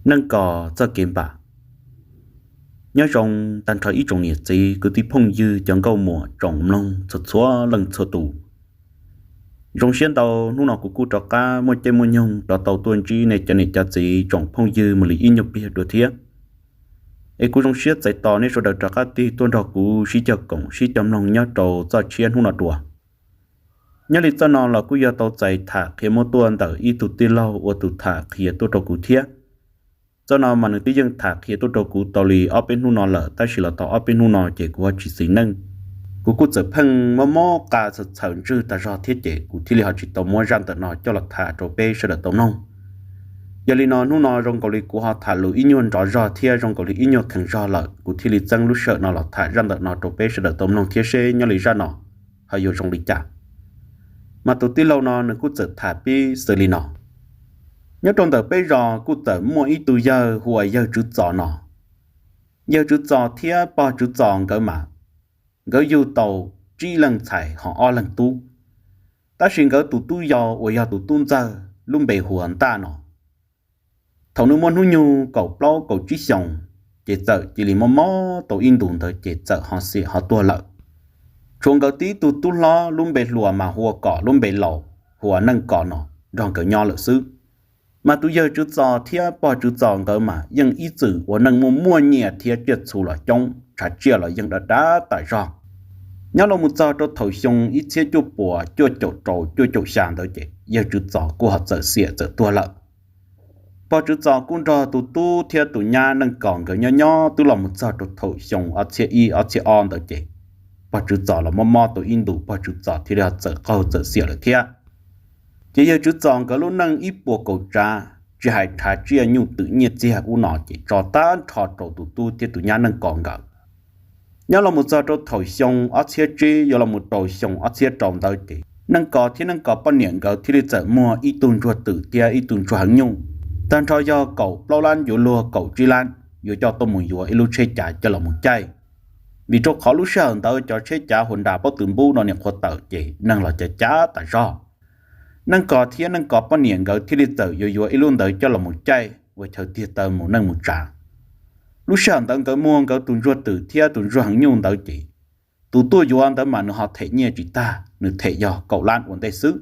Neej Kos txoj kev npam. Nyob zoo tag nrho ib tsoom niam txiv kwv tij phooj ywg cov nkauj muam tsoom mloog txhua txhua leej txhua tus. Zoo siab ntau, hnub no kuv kuj rov qab muaj caij muaj nyoog rov tau tuaj ntsib nej cov niam cov txiv tsoom phooj ywg mus li ib nyuag pliag dua thiab. Es kuv zoo siab txais tos nej sawv daws rov qab tig tuaj nrog kuv sib cog koom sib cog mloog nyob rau txoj tshiab hnub no dua. Nyob li txoj no los kuj yog tau txais tham qhia muab tuaj ntawm ib tug tij laug ua tus tham qhia tuaj rau kuv thiab. Txoj no mas nws twb yeej tham qhia tuaj rau kuv tau li ob peb hnub no lawm, tab sis los tau ob peb hnub no ces kuv ho tsis xis neej. Kuv kuj txawm pheej mob mob qa txhawm txhawm ntswg tag zog thiab ces kuv thiaj li ho tsis tau muab zaj ntawm no coj los tham rau peb sawv daws tau mloog. Yog li no hnub no zoo nkaus li kuv ho tham lus ib nyuag nrov zog thiab zoo nkaus li ib nyuag kheev zog lawm, kuv thiaj li txeeb lub sij hawm no los tham zaj ntawm no rau peb sawv daws tau mloog thiab seb nyob li zaj no ho yuav zoo li cas. Mas tus tij laug no nws kuj txawm tham pib xws li no. Nyob rau ntawm peb zos kuj txawm muaj ib tug yawg hu ua yawg Tswv Txos no. Yawg Tswv Txos thiab pog Tswv Txos nkawd mas, nkawd yug tau tsib leej ntxhais ho ob leeg tub. Tab sis nkawd tus tub yau uas yog tus tub ntxawg lub npe hu ua Ntaj no, thaum nws muaj hnub nyoog kaum plaub kaum tsib xyoos, ces txawm cia li mob mob tau ib ntus ntawd ces txawm ho xiam ho tuag lawm. Tshuav nkawd tib tug tub hlob lub npe hluas mas hu ua Kom, lub npe laus hu ua Neej Kos no nrog nkawd nyob lawm xwb. Mas tus yawg Tswv Txos thiab pog Tswv Txos nkawd mas yeej ib txwm ua neej muaj muaj nyiaj thiab tsiaj txhu los coob, tshav tsiaj los yeej dav dav tas zog. Nyob los mus txog rau thaum xyoo ib txhiab cuaj puas cuaj caum rau cuaj caum xya ntawd ces yawg Tswv Txos kuj ho txawm xiam txawm tuag lawm. Pog Tswv Txos kuj nrog tus tub thiab tus nyab Neej Kos nkawd nyob nyob twb los mus txog rau thaum xyoo ob txhiab ib ob txhiab ob ntawd ces pog Tswv Txos los mob mob tau ib ntus pog Tswv Txos thiaj li ho txawm qaug txawm xiam lawm thiab. Ces yawg Tswv Txos nkawd lub neej ib puas kaum tsav, tsis hais tshav tsiaj nyuj twm nyiaj txiag ub no ces tso tag nrho rau tus tub thiab tus nyab Neej Kos nkawd. Nyob los mus txog rau thaum xyoo ob txhiab tsib yuav los mus rau xyoo ob txhiab rau ntawd ces Neej Kos thiab Neej Kos poj niam nkawd thiaj li txawm muag ib tug ntsuag twm thiab ib tug ntsuag heev nyuj, tag nrho yog kaum plaub lab yuav luag kaum tsib lab, yuav coj tuaj mus yuav ib lub tsheb cav coj los mus caij. Vim rau qhov lub sij hawm ntawd cov tsheb cav Honda pob tw npub no niam qhuav tawm ces neeg los cav cav tas zog. Neej Kos thiab Neej Kos poj niam nkawd thiaj li txawm yuav yuav ib lub ntawd coj los mus caij ua chaw tiag taw mus neej mus tsav. Lub sij hawm ntawd nkawd muag nkawd tus ntsuag twm thiab tus ntsuag heev nyuj ntawd ces tus tuaj yuav ntawd mas nws ho them nyiaj tsis tag, nws them yog kaum lab ua ntej xwb.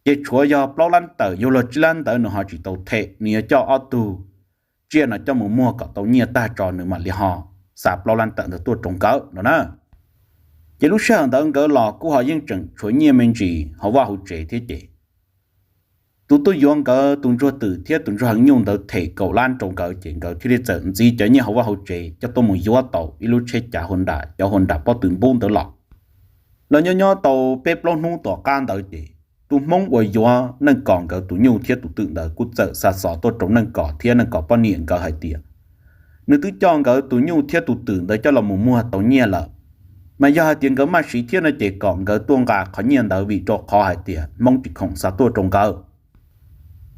Ces tshuav yog plaub lab tawm yuav luag tsib lab ntawd nws ho tsis tau them, nws yuav coj ob tug tsiaj no coj mus muag kom tau nyiaj tag tso nws mam li ho xa plaub lab tawm ntawd tuaj rau nkawd no na. Ces lub sij hawm ntawd nkawd los kuj ho yeej tseem tshuav nyiaj me ntsis hauv vaj hauv tsev thiab ces tus tuaj yuav nkawd tus ntsuag twm thiab tus ntsuag heev nyuj ntawd them kaum lab rau nkawd ces nkawd thiaj li txawm ntxiv cov nyiaj hauv vaj hauv tsev coj tuaj mus yuav tau ib lub tsheb cav Honda, cov Honda pob tw npub ntawd los. Los nyob nyob tau peb plaub hnub tom qab ntawd ces tus hmoob uas yuav Neej Kos nkawd tus nyuj thiab tus twm ntawd kuj txawm xa xov tuaj rau Neej Kos thiab Neej Kos poj niam nkawd hais tias nws twb coj nkawd tus nyuj thiab tus twm ntawd coj los mus muag tau nyiaj lawm, mas yog hais tias nkawd maj siv thiab no ces kom nkawd tuaj nqa qhov nyiaj ntawd vim rau qhov hais tias hmoob tsis khoom xa tuaj rau nkawd.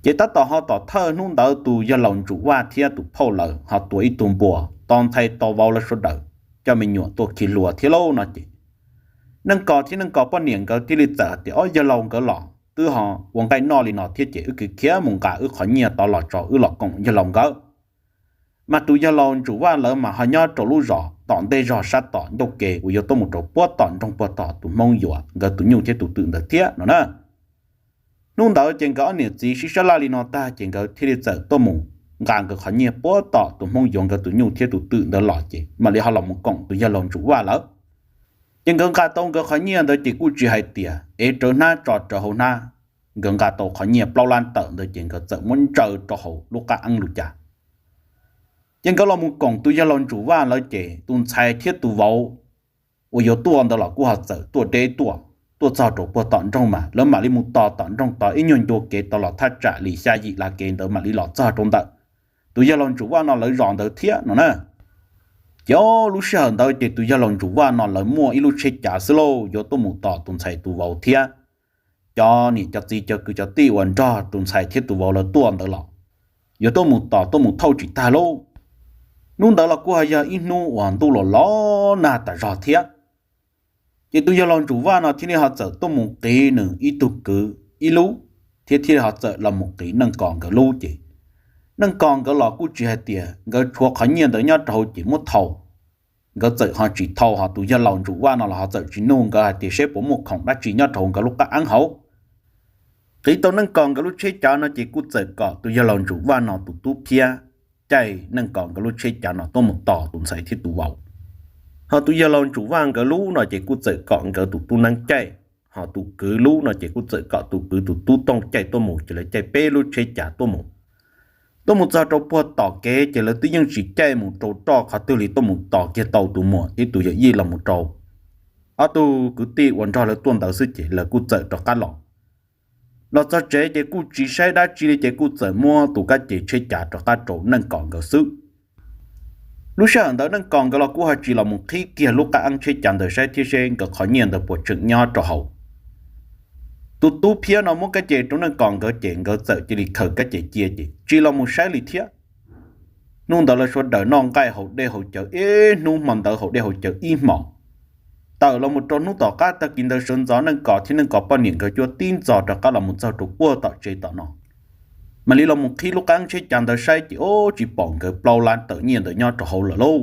Ces tab tom ho tom thawj hnub ntawd tus yawg laus Ntsum Vaj thiab tus phauj lawv ho tua ib tug npua, tos ntxhais tos vauv lawv sawv daws coj me nyuam tuaj khi hlua thiab lauj no ces Neej Kos thiab Neej Kos poj niam nkawd thiaj li txawm hais tias, Ob, yawg laus nkawd los twb ho ua nqaij noj li no thiab ces wb khiav mus nqa wb qhov nyiaj tod los tso wb los koom yawg laus nkawd. Mas tus yawg laus Ntsum Vaj lawv mas ho nyob rau lub zos tom ntej zog sab tom ncauj ke uas yuav tuaj mus rau puag tom nroog puag tom tus hmoob yuav nkawd tus nyuj thiab tus twm ntawd thiab no na. Hnub ntawd ces nkawd ob niam txiv sib sab laj li no tag ces nkawd thiaj li txawm tuaj mus nqa nkawd qhov nyiaj puag tom tus hmoob yuav nkawd tus nyuj thiab tus twm ntawd los ces mam li ho los mus koom tus yawg laus Ntsum Vaj lawv. Ces nkawd nqa tau nkawd qhov nyiaj ntawd ces kuj tsis hais tias ev rawv hnab tso rawv hauv hnab, nkawd nqa tau qhov nyiaj plaub lab tawm ntawd ces nkawd txawm muab ntsaws rau hauv lub qab eeb lub cas. Ces nkawd los mus koom tus yawg laus Ntsum Vaj lawv ces tus ntxhais thiab tus vauv uas yuav tuaj ntawd los kuj ho txawm tuaj deb tuaj, tuaj txog rau puag tom nroog mas lawv mam li mus tos tom nroog tod ib nyuag ncua kev tau los thaj tsam li xya yim la kev ntawd mam li los txog rau ntawm tus yawg laus Ntsum Vaj no lawv zos ntawd thiab no na. Ces lub sij hawm ntawd ces tus yawg laus Ntsum Vaj no lawv muaj ib lub tsheb cav xwb lauj, yuav tuaj mus tos tus ntxhais tus vauv thiab cov niam cov txiv cov kwv cov tij uas nrog tus ntxhais thiab tus vauv lawv tuaj ntawd los yuav tuaj mus tos tuaj mus thauj tsis tag lauj. Hnub ntawd los kuj ho yog ib hnub uas ntuj los los nag tas zog thiab. Ces tus yawg laus Ntsum Vaj no thiaj li ho txawm tuaj mus qiv nws ib tug kwv ib lub, thiab thiaj li ho txawm los mus qiv Neej Kos nkawd lub ces Neej Kos nkawd los kuj tsis hais tias nkawd tshuav qhov nyiaj ntawd nyob rau hauv ces muab thau. Nkawd txawm ho tsis thau, ho tus yawg laus Ntsum Vaj no los ho txawm tsis nug nkawd hais tias seb puas muaj khoom dab tsi nyob rau hauv nkawd lub qab anb hauv. Qiv tau Neej Kos nkawd lub tsheb cav no ces kuj txawm kom tus yawg laus Ntsum Vaj no tus tub Phiab caij Neej Kos nkawd lub tsheb cav no tuaj mus tos tus ntxhais thiab tus vauv. Ho tus yawg laus Ntsum Vaj nkawd lub no ces kuj txawm kom nkawd tus tub Neeb caij, ho tus kwv lub no ces kuj txawm kom tus kwv tus tub Tooj caij tuaj mus, ces lawv caij peb lub tsheb cav tuaj mus. Tuaj mus txog rau puag tom kev ces lawv twb yeej tsis caij mus rau roj qhov twg li, tuaj mus tos kiag tau tus muam thiab tus yawm yij los mus rau ob tug kwv tij uas nrog lawv tuaj ntawd xwb ces lawv kuj txawm rov qab los. Los txog tsev ces kuj tsis saib dab tsi li ces kuj txawm muab tus kab ces tsheb cav rov qab rau Neej Kos nkawd xwb. Lub sij hawm ntawd Neej Kos nkawd los kuj ho tsis los mus qhib kiag lub qab anb tsheb cav ntawd saib thiab seb nkawd qhov nyiaj ntawd puas tseem nyob rau hauv. Tus tub Phiab no muab kab ces rau Neej Kos nkawd ces nkawd txawm cia li khaws kab ces cia ces tsis los mus saib li thiab. Hnub ntawd lawv sawv daws noj nqaij haus dej haus cawv ib hnub, hmo ntawd haus dej haus cawv ib hmos. Tawm los mus rau hnub tom qab tag kis ntawd sawv ntxov Neej Kos thiab Neej Kos poj niam nkawd cuab tib ntxov rov qab los mus txog rau puag tom tsev tom no, mam li los mus qhib lub qab anb tsheb cav ntawd saib ces ub, tsis pom nkawd plaub lab tawm nyiaj ntawd nyob rau hauv lawm lauj.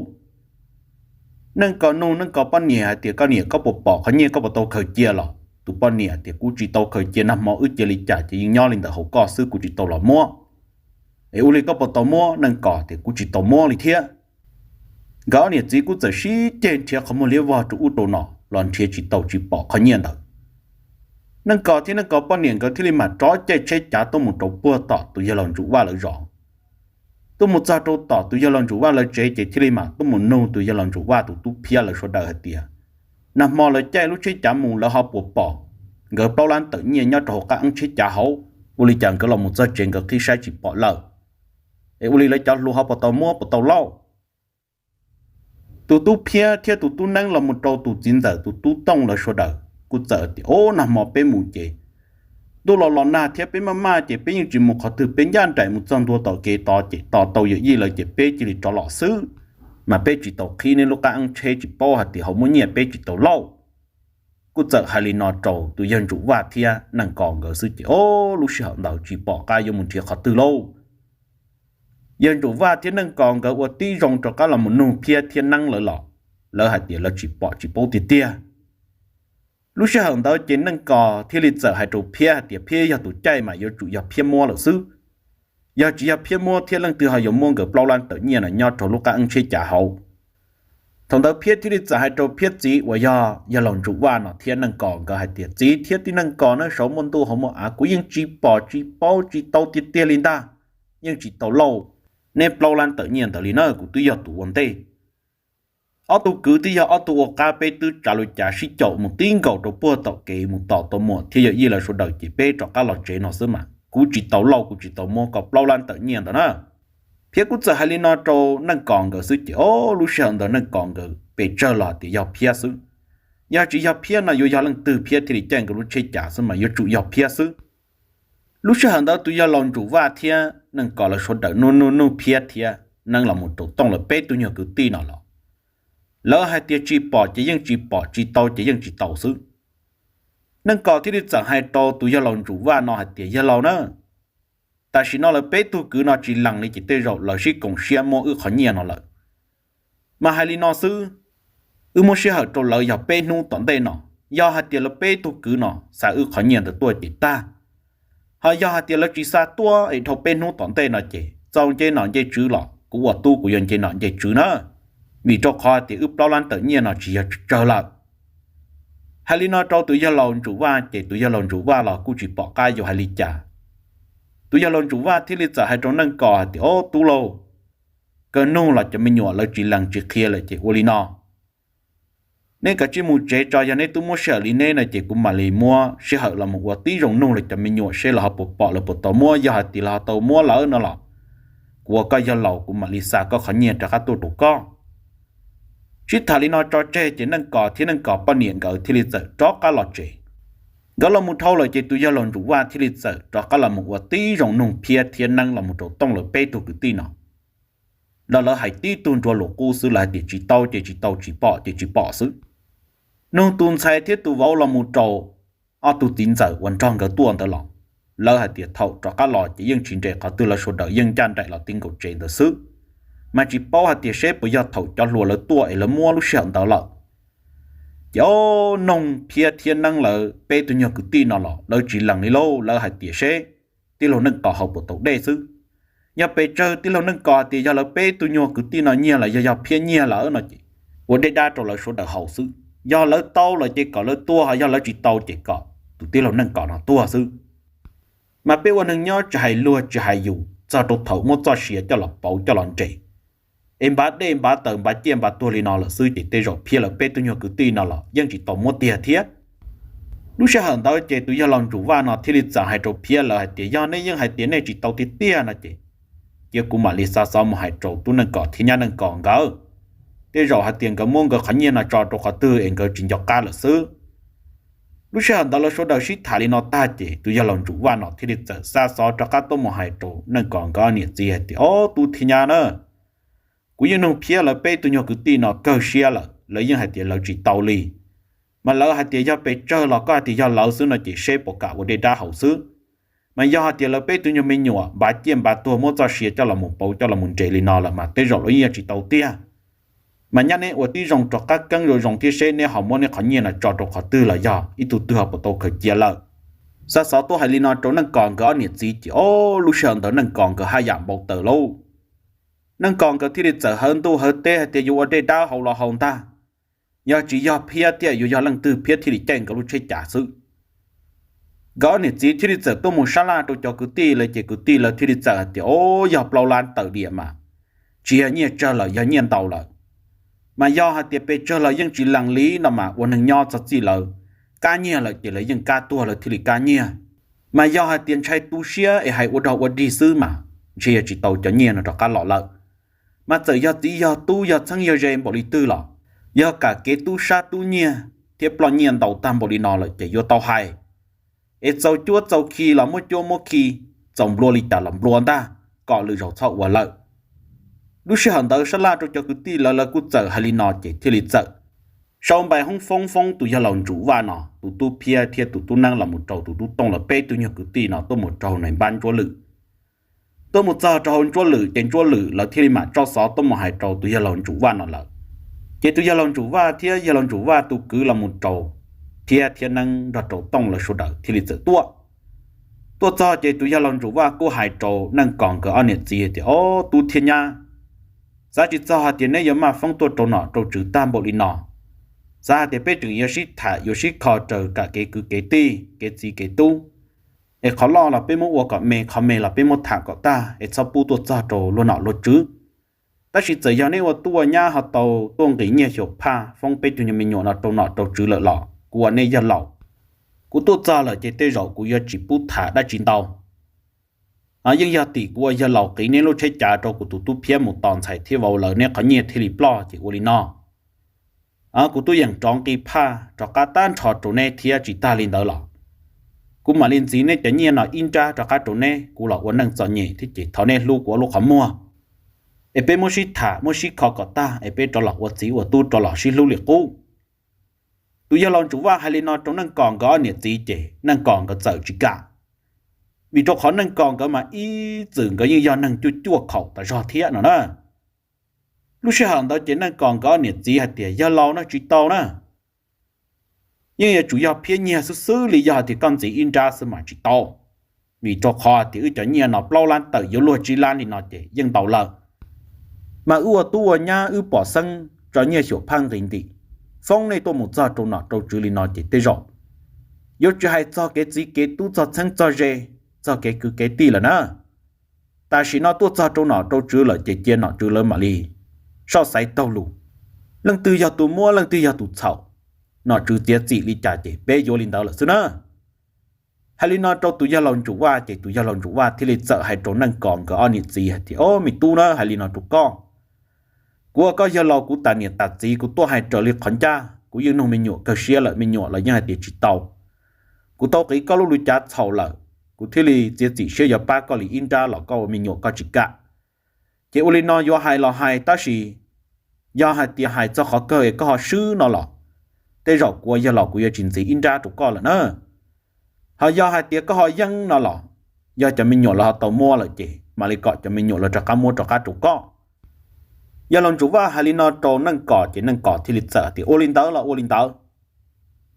Neej Kos nug Neej Kos poj niam hais tias, koj niam, koj puas pom qhov nyiaj, koj puas tau khaws cia los? Tus poj niam tias, kuv tsis tau khaws cia, nag hmo wb cia li cas ces yeej nyob li ntawd hauv koj xwb, kuv tsis tau los muab. Es ua li koj puas tau muab? Neej Kos tias, kuv tsis tau muab li thiab. Nkawd ob niam txiv kuj txawm sib ceg nrhiav qhov muag liab vog rau ub rau no los nrhiav tsis tau, tsis pom qhov nyiaj ntawd. Neej Kos thiab Neej Kos poj niam nkawd thiaj li mam rov caij tsheb cav tuaj mus rau puag tom tus yawg laus Ntsum Vaj lawv zos. Tuaj mus txog rau tom tus yawg laus Ntsum Vaj lawv tsev ces thiaj li mam tuaj mus nug tus yawg laus Ntsum Vaj tus tub Phiab lawv sawv daws hais tias, nag hmo lawv caij lub tsheb cav mus lawv ho puas pom nkawd plaub lab tawm nyiaj nyob rau hauv qab anb tsheb cav hauv? Ua li cas nkawd los mus txog tsev nkawd qhib saib tsis pom lawm? Es ua li lawv cov hluas ho puas tau muab, puas tau lauj? Tus tub Phiab thiab tus tub Neeb los mus rau tus txiv ntxawm tus tub Tooj lawv sawv daws kuj txawm tias, ub, nag hmo peb mus ces ntuj los los nag thiab peb maj maj ces peb yeej tsis mus qhov twg, peb ncaj nraim mus txog ntua tom kev tod ces tos tau yawm yij lawv ces peb cia li rov los xwb, mas peb tsis tau qhib neb lub qab anb tsheb, tsis paub hais tias ho muaj nyiaj, peb tsis tau lauj. Kuj txawm hais li no rau tus yawg Ntsum Vaj thiab Neej Kos nkawd xwb ces ub, lub sij hawm ntawd tsis pom qab yuav mus nrhiav qhov twg lauj. Yawg Ntsum Vaj thiab Neej Kos nkawd ua tib zoo rov qab los mus nug Phiab thiab Neeb lawv los, lawv hais tias lawv tsis pom tsis paub tiag tiag. Lub sij hawm ntawd ces Neej Kos thiaj li txawm hais rau Phiab hais tias, Phiab, yog tus caij mas yuav tsum yog Phiab muab lawm xwb. Yog tsis yog Phiab muab thiab leej twg ho yuav muab nkawd plaub lab tawm nyiaj no nyob rau lub qab anb tsheb cav hauv? Thaum ntawd Phiab thiaj li txawm hais rau Phiab txiv uas yog yawg laus Ntsum Vaj no thiab Neej Kos nkawd hais tias, txiv thiab tij Neej Kos, neb saum muaj ntuj hauv muaj av, kuv yeej tsis pom tsis paub tsis tau tiag tiag li ntag, yeej tsis tau lauj, neb plaub lab tawm nyiaj ntawd li na, kuv twb yog tus ua ntej. Ob tug kwv twb yog ob tug ua qab, peb twb tsav lub cav sib caum mus tib nkaus rau puag tom kev mus tos tau muam thiab yawm yij lawv sawv daws ces peb rov qab los tsev no xwb mas, kuv tsis tau lauj, kuv tsis tau muab koj plaub lab tawm nyiaj ntawd na. Phiab kuj txawm hais li no rau Neej Kos nkawd xwb ces ob lub sij hawm ntawd Neej Kos nkawd pes tsawg los tias yog Phiab xwb. Yog tsis yog Phiab no yuav yog leej twg, Phiab thiaj li caij nkawd lub tsheb cav xwb mas, yuav tsum yog Phiab xwb. Lub sij hawm ntawd tus yawg laus Ntsum Vaj thiab Neej Kos lawv sawv daws nug nug nug Phiab thiab Neeb los mus rau Tooj lawv peb tug nyuag kwv tij no los, lawv hais tias tsis pom ces yeej tsis pom, tsis tau ces yeej tsis tau xwb. Neej Kos thiaj li txawm hais rau tus yawg laus Ntsum Vaj no hais tias, yawg laus na, tam sim no lawv peb tug kwv no tsis lees li ces tej zaum lawv sib koom siab muab wb qhov nyiaj no lawm. Mas hais li no xwb, wb muab sij hawm rau lawv yog peb hnub tom ntej no, yog hais tias lawv peb tug kwv no xa wb qhov nyiaj ntawd tuaj ces tag. Ho yog hais tias lawv tsis xa tuaj es dhau peb hnub tom ntej no ces txaus nce nom nce tswv los kuv ua tub kuv yuav nce nom nce tswv na, vim rau qhov hais tias wb plaub lab tawm nyiaj no tsis yog tsawg tsawg lawm. Hais li no rau tus yawg laus Ntsum Vaj ces tus yawg laus Ntsum Vaj los kuj tsis pom qab yuav hais li cas. Tus yawg laus Ntsum Vaj thiaj li txawm hais rau Neej Kos hais tias, ob tub lauj, kawg nug los cov me nyuam lawv tsis lees tsis qhia lawm ces ua li no, neb kav tsij mus tsev tso, yog neb twb muab sij hawm li neb no ces kuv mam li muab sij hawm los mus ua tib zoo nug lawv cov me nyuam seb lawv ho puas pom, lawv puas tau muab, yog hais tias lawv ho tau muab lawm no los kuv ua koj yawg laus kuv mam li xa koj qhov nyiaj rov qab tuaj rau koj. Sib tham li no tso tseg ces Neej Kos thiab Neej Kos poj niam nkawd thiaj li txawm rov qab los tsev. Nkawd los mus dhau lawm ces tus yawg laus Ntsum Vaj thiaj li txawm rov qab los mus ua tib zoo nug Phiab thiab Neeb los mus rau Tooj lawv peb tug kwv tij no. Los lawv hais tib tug nruab lus qub xwb, lawv hais tias tsis tau ces tsis tau, tsis pom ces tsis pom xwb. Nug tus ntxhais thiab tus vauv los mus rau ob tug txiv ntxawm uas nrog nkawd tuaj ntawd los, lawv hais tias thaum rov qab los ces yeej tsis nres qhov twg, lawv sawv daws yeej ncaj nraim los ti nkaus tsev ntawd xwb. Mas tsis paub hais tias seb puas yog thaum cov hluas lawv tuaj es lawv muab lub sij hawm ntawd lawm. Ces ob noog Phiab thiab Neeb lawv peb tug nyuag kwv tij no los lawv tsis lees li lauj, lawv hais tias seb tij laug Neej Kos hauv puas tau dej xwb. Yog pes tsawg tij laug Neej Kos tias yog lawv peb tug nyuag kwv tij no nyiag los yog, yog Phiab nyiag lawm no ces ua dej dab rau lawv sawv daws haus xwb. Yog lawv tau lawm ces kom lawv tuag, ho yog lawv tsis tau ces kom tus tij laug Neej Kos no tuag xwb. Mas peb ua neeg nyob tsis hais luag tsis hais yus, txog rau thaum muab txoj sia coj los pauv coj los nres, es npav dej npav taws npav ciaj npav tuag li no lawm xwb ces tej zaum Phiab lawv peb tug nyuag kwv tij no los yeej tsis tau muab tiag thiab. Lub sij hawm ntawd ces tus yawg laus Ntsum Vaj no thiaj li txawm hais rau Phiab lawv hais tias, yog nej yeej hais tias nej tsis tau tiag tiag no ces cia kuv mam li xa xov mus hais rau tub Neej Kos thiab nyab Neej Kos nkawd. Tej zaum hais tias nkawd muab nkawd qhov nyiaj no tso rau qhov twg es nkawd tsis nco qab lawm xwb. Lub sij hawm ntawd lawv sawv daws sib tham li no tag ces tus yawg laus Ntsum Vaj no thiaj li txawm xa xov rov qab tuaj mus hais rau Neej Kos nkawd niam txiv hais tias, ob tub thiab nyab na, kuv yeej nug Phiab lawv peb tug nyuag kwv tij no kawg siab lawm, lawv yeej hais tias lawv tsis tau li. Mas lawv hais tias yog pes tsawg los koj hais tias yog lawv xwb no ces seb puas kam ua dej dab haus xwb. Mas yog hais tias lawv peb tug nyuag me nyuam npav ciaj npav tuag muab txoj sia coj los mus pauv coj los mus nres li no lawm mas tej zaum lawv yeej yog tsis tau tiag. Mas nyab neb ua tib zoo rov qab keeb zoo zoo thiab seb neb ho muab neb qhov nyiaj no tso rau qhov twg los yog ib tug twg ho puas tau khaws cia lawm. Xa xov tuaj hais li no rau Neej Kos nkawd ob niam txiv ces ob lub sij hawm ntawd Neej Kos nkawd haj yam npau taws lauj. Neej Kos nkawd thiaj li txawm hawv ntuj hawv teb hais tias yuav ua dej dab haus los haus ntag, yog tsis yog Phiab thiab yuav yog leej twg Phiab thiaj li caij nkawd lub tsheb cav xwb. Nkawd ob niam txiv thiaj li txawm tuaj mus sab laj rau cov kwv tij lawv ces kwv tij lawv thiaj li txawm hais tias, o, yog plaub lab tawm diam mas tsis yog nyiaj tsawg lawm, yog nyiaj ntau lawm. Mas yog hais tias pes tsawg los yeej tsis lees li no mas ua neeg nyob txog txij lawv kab nyiag lawm ces lawv yeej kab tuag lawv thiaj li kab nyiag. Mas yog hais tias ntshai tu siab es hais ua dog ua dig xwb mas ntshe yog tsis tau cov nyiaj no rov qab los lawm. Mas txawm yog txiv yog tub yog txheeb yog ze npaum li twg los yog kam kev tub sab tub nyiag thiab ploj nyiaj ntau tag npaum li no lawm ces yuav tau hais, es txaus cuab txaus khi los muab cuab muab khi, txaus nplua li cas los nplua ntag, kom lwm zaus txhob ua lawm. Lub sij hawm ntawd sab laj rau cov kwv tij lawv lawv kuj txawm hais li no ces thiaj li txawm sau npais hoob foob foob tus yawg laus Ntsum Vaj no tus tub Phiab thiab tus tub Neeb los mus rau tus tub Tooj lawv peb tug nyuag kwv tij no tuaj mus rau nais npab Ntsuab Lwm. Tuaj mus txog rau hauv Ntsuab Lwm ces Ntsuab Lwm lawv thiaj li mam tso xov tuaj mus hais rau tus yawg laus Ntsum Vaj no lawm. Ces tus yawg laus Ntsum Vaj thiab yawg laus Ntsum Vaj tus kwv los mus rau Phiab thiab Neeb nrog rau Tooj lawv sawv daws thiaj li txawm tuaj. Tuaj txog ces tus yawg laus Ntsum Vaj kuj hais rau Neej Kos nkawd ob niam txiv tias, o, tub thiab nyab, xav tsis txog hais tias neb yuav maj foob tuaj rau nom rau tswv tag npaum li no. Xav hais tias peb tseem yuav sib tham yuav sib kho raws kam kev kwv kev tij kev txiv kev tub, es qhov loj los peb muab ua kom me, qhov me los peb muab tham kom tag es txhob pub tuaj txog rau luag nom luag tswv. Tab sis txawm yog neb ua tub ua nyab ho tau tuaj nqis nyiaj xyuam phaj foob peb tug nyuag me nyuam no rau nom rau tswv lawm los kuv ua nej yawg laus, kuv tuaj txog lawm ces tej zaum kuv yuav tsis pub tham dab tsi ntau. Yeej yog tim kuv ua yawg laus qiv neb lub tsheb cav rau kuv tus tub Phiab mus tos ntxhais thiab vauv lawv neb qhov nyiaj thiaj li ploj ces ua li no. Kuv twb yeem rov nqi phaj rov qab tag nrho rau neb thiab tsis tag li ntawd los kuv mam li ntxiv neb cov nyiaj no ib nrab rov qab rau neb, kuv los ua neej txom nyem thiab ces thov neb hlub kuv ob lub qhov muag, es peb muab sib tham muab sib kho kom tag es peb rov los ua txiv ua tub rov los sib hlub li qub. Tus yawg laus Ntsum Vaj hais li no rau Neej Kos nkawd ob niam txiv ces Neej Kos nkawd txawm tsis kam, vim rau qhov Neej Kos nkawd mas ib txwm nkawd yeej yog neeg cuaj cuaj khaum tas zog thiab no na. Lub sij hawm ntawd ces Neej Kos nkawd ob niam txiv hais tias, yawg laus na, tsis tau na, yeej yuav tsum yog Phiab nyiag xwb xwb li, yog hais tias koj ntxiv ib nrab xwb mas tsis tau, vim rau qhov tias wb cov nyiaj no plaub lab tawm yuav luag tsib lab li no ces yeej ntau lawm. Mas wb ua tub ua nyab wb pom xeeb tso nyiaj xyuam phaj nqis ntim foob nej tuaj mus txog rau nom rau tswv li no ces tej zaum yuav tsis hais txog kev txiv kev tub txog txheeb txog ze, txog kev kwv kev tij lawm na. Tam sim no tuaj txog rau nom rau tswv lawm ces cia nom tswv lawv mam li soj xaiv taug lus, leej twg yog tus muab leej twg yog tus txhaum, nom tswv txiav txim li cas ces peb yuav li ntawd lawm xwb na. Hais li no rau tus yawg laus Ntsum Vaj ces tus yawg laus Ntsum Vaj thiaj li txawm hais rau Neej Kos nkawd ob niam txiv hais tias, o, me tub na, hais li no rau koj, kuv ua koj yawg laus kuv tas niam tas txiv kuv tuaj hais raws li qhov ncaj, kuv yeej nug me nyuam kawg siab lawm me nyuam los yeej hais tias tsis tau. Kuv tau qiv koj lub lus cav txhaum lawm, kuv thiaj li txiav txim siab yuav pab koj li ib nrab los koj ua me nyuam koj tsis kam. Ces ua li no yuav hais los hais tab sis yog hais tias hais txog qhov kawg es koj ho swb no los tej zaum kuv ua yawg laus kuv yuav tsis ntxiv ib nrab rau koj lawm na. Ho yog hais tias koj ho yeej no los yog cov me nyuam lawv ho tau muab lawm ces mam li kom cov me nyuam lawv rov qab muab rov qab rau koj. Yog Laus Ntsuj Vaj hais li no rau Neej Kos ces Neej Kos thiaj li txawm tias ua li ntawd los ua li ntawd.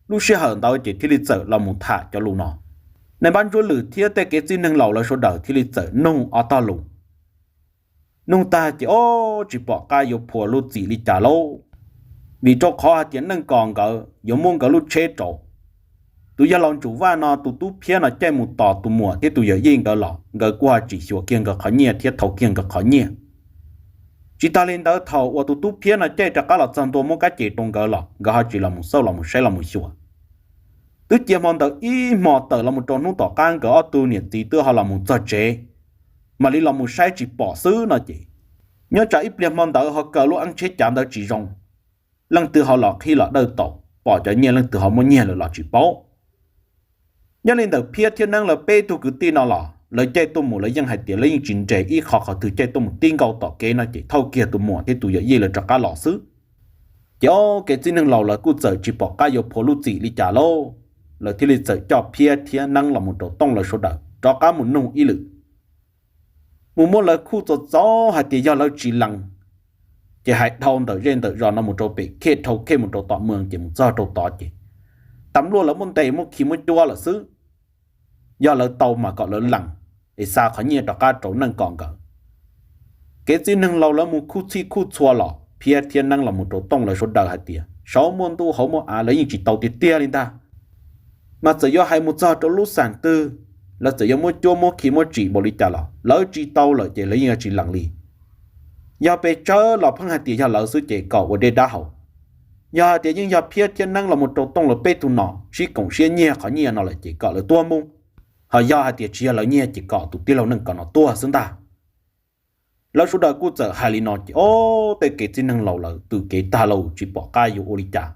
Lub sij hawm ntawd ces thiaj li txawm los mus tham cov lus no. Nais Npab Ntsuab Lwm thiab tej kev txij neeg laus lawv sawv daws thiaj li txawm nug ob tog lus. Nug tag ces ob tsis pom qab yuav phua lub txim li cas lauj, vim rau qhov hais tias Neej Kos nkawd yuav muab nkawd lub tsheb rau tus yawg Laus Ntsuj Vaj no tus tub phiab no caij mus tos tus muam thiab tus yawm yij nkawd los nkawd kuj ho tsis xyuas kiag nkawd qhov nyiaj thiab thau kiag nkawd qhov nyiaj. Tsis tas li ntawd thaum uas tus tub phiab no caij rov qab los txog ntua muab kab ces rau nkawd los nkawd ho tsis los mus xauj los mus saib los mus xyuas. Twb cia hmo ntawd ib hmo tawm los mus rau hnub tom qab nkawd ob tug niam txiv twb ho los mus txog tsev, mam li los mus saib tsis pom xwb no ces, nyob tsam ib pliag hmo ntawd ho kaw lub eeb tsheb cav ntawd tsis zoo, leej twg ho los qhib los dawj tau, pom cov nyiaj leej twg ho muab nyiag lawm los tsis paub. Nyob li ntawm Phiab thiab Neeb lawv peb tug kwv tij no los lawv caij tuaj mus lawv yeej hais tias lawv yeej tsis nres ib qho qhov twg caij tuaj mus tib nkaus tom kev no ces thauj kiag tus muam thiab tus yawm yij lawv rov qab los xwb. Ces ob kev txij neeg laus lawv kuj txawm tsis pom qab yuav phua lub txim li cas lauj, lawv thiaj li txawm coj Phiab thiab Neeb los mus rau Tooj lawv sawv daws rov qab mus nug ib lwm. Mus muab lawv khuj txaus txaus hais tias yog lawv tsis lees, ces hais dhau ntawm zej ntawm zos no mus rau pem khej, dhau khej mus rau tom mws ces mus txog rau tod ces tam luaj lawv muab ntes muab khi muab cuab lawm xwb. Yog lawv tau mas kom lawv lees, es xa qhov nyiaj rov qab rau Neej Kos nkawd. Kev txij neeg laus lawv mus khuj txhij khuj txhua los Phiab thiab Neeb los mus rau Tooj lawv sawv daws hais tias saum muaj ntuj hauv muaj av lawv yeej tsis tau tiag tiag li ntag. Mas txawm yuav hais mus txog rau lub xam twg, lawv txawm yuav muab cuab muab khi muab tsim npaum li cas los lawv tsis tau lawm ces lawv yeej yuav tsis lees li. Yog pes tsawg los pheej hais tias yog lawv xwb ces kom ua dej dab haus. Yog hais tias yeej yog Phiab thiab Neeb los mus rau Tooj lawv peb tug no sib koom siab nyiag qhov nyiaj no lawm ces kom lawv tuag mus. Ho yog hais tias tsis yog lawv nyiag ces kom tus tij laug Neej Kos no tuag xwb ntag. Lawv sawv daws kuj txawm hais li no ces ob tej kev txij neeg laus lawv tws kev tag lawm tsis pom qab yuav ua li cas.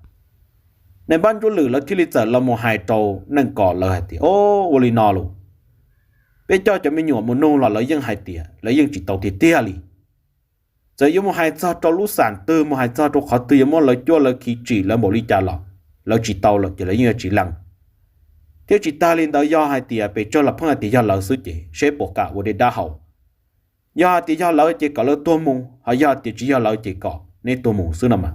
Nais Npab Ntsuab Lwm lawv thiaj li txawm los mus hais rau Neej Kos lawv hais tias o, ua li no lauj, peb coj cov me nyuam mus nug los lawv yeej hais tias lawv yeej tsis tau tiag tiag li. Txawm yuav mus hais txog rau lub xam twg mus hais txog rau qhov twg yuav muab lawv cuab lawv khi tsim lawv npaum li cas los lawv tsis tau lawm ces lawv yeej yuav tsis lees. Thiab tsis tas li ntawd yog hais tias pes tsawg los pheej hais tias yog lawv xwb ces seb puas kam ua dej dab haus. Yog hais tias yog lawv ces kom lawv tuag mus, ho yog hais tias tsis yog lawv ces kom neb tuag mus xwb no mas.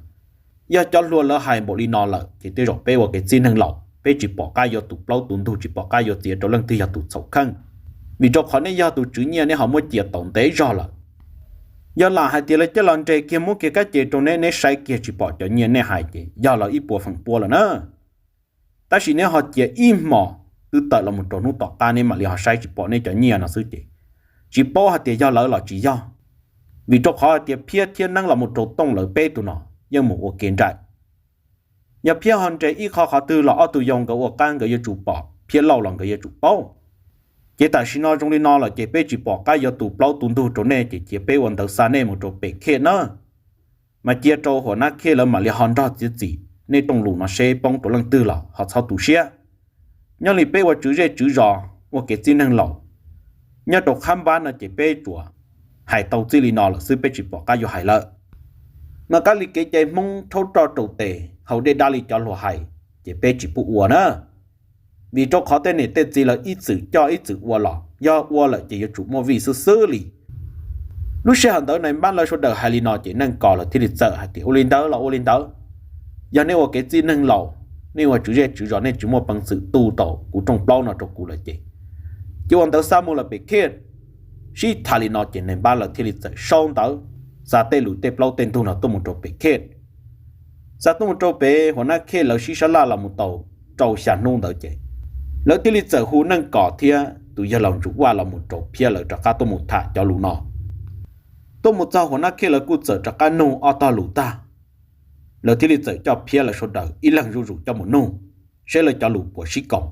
Yog cov hluas lawv hais npaum li no lawm ces tej zaum peb ua kev txij neeg laus peb tsis pom qab yuav tus plaub tus ntug tsis pom qab yuav txiav rau leej twg yog tus txhaum kheej. Vim rau qhov neb yog tus tswv nyiaj neb ho muab cia tau ntev zog lawm. Yog lam hais tias lawv coj los nres kiag muab kiag kab ces rau neb, neb saib kiag tsis pom cov nyiaj nej hais ces yog lawv ib puas feem pua lawm na. Tab sis neb ho cia ib hmos twb tawm los mus rau hnub tom qab neb mam li ho saib tsis pom neb cov nyiaj no xwb ces tsis paub hais tias yog lawv los tsis yog. Vim rau qhov hais tias Phiab thiab Neeb los mus rau Tooj lawv peb tug no yeej mus ua ke nraim. Yog Phiab ho nres ib qho qhov twg los ob tug yau nkawd ua qab nkawd yuav tsum pom, Phiab Lauj los nkawd yuav tsum paub. Ces tam sim no zoo li no lawm ces peb tsis pom qab yuav tus plaub tus ntug rau nej ces cia peb ua ntawv xa nej mus rau pem khej na. Mas cia rau Huas Nab Khej lawv mam li ho nrog txiav txim nej rooj lus no seb poob rau leej twg los ho txhob tu siab. Nyob li peb ua tswv zej tswv zos ua kev txij neeg laus nyob rau qhab npab no ces peb tsuas hais tau txij li no lawm xwb peb tsis pom qab yuav hais lawm. Mas qab li kev cai Hmoob rhaub roj rau tes haus dej dab li cov hluas hais, ces peb tsis pub ua na. Vim rau qhov tej niam tej txiv lawv ib txwm coj ib txwm ua los yog ua lawm ces yuav tsum muaj vij xwb xwb li. Lub sij hawm ntawd nais npab lawv sawv daws hais li no ces Neej Kos lawv thiaj li txawm hais tias ua li ntawd los ua li ntawd. Yog nej ua kev txij neeg laus, nej ua tswv zej tswv zos nej tsis muaj peev xwm tu tau kuv rooj plaub no rau kuv lawm ces cia ua ntawv xa mus lawm pem khej. Sib tham li no ces nais npab lawv thiaj li txawm sau ntawv xa tej lus tej plaub tej ntug no tuaj mus rau pem khej. Xa tuaj mus rau pem Huas Nab Khej lawv sib sab laj los mus tau rau xya hnub ntawd ces lawv thiaj li txawm hu Neej Kos thiab tus yawg laus Ntsum Vaj los mus rau Phiab lawv rov qab tuaj mus tham cov lus no. Tuaj mus txog Huas Nab Khej lawv kuj txawm rov qab nug ob tog lus tag, lawv thiaj li txawm coj Phiab lawv sawv daws ib leeg zuj zus coj mus nug seb lawv cov lus puas sib koom.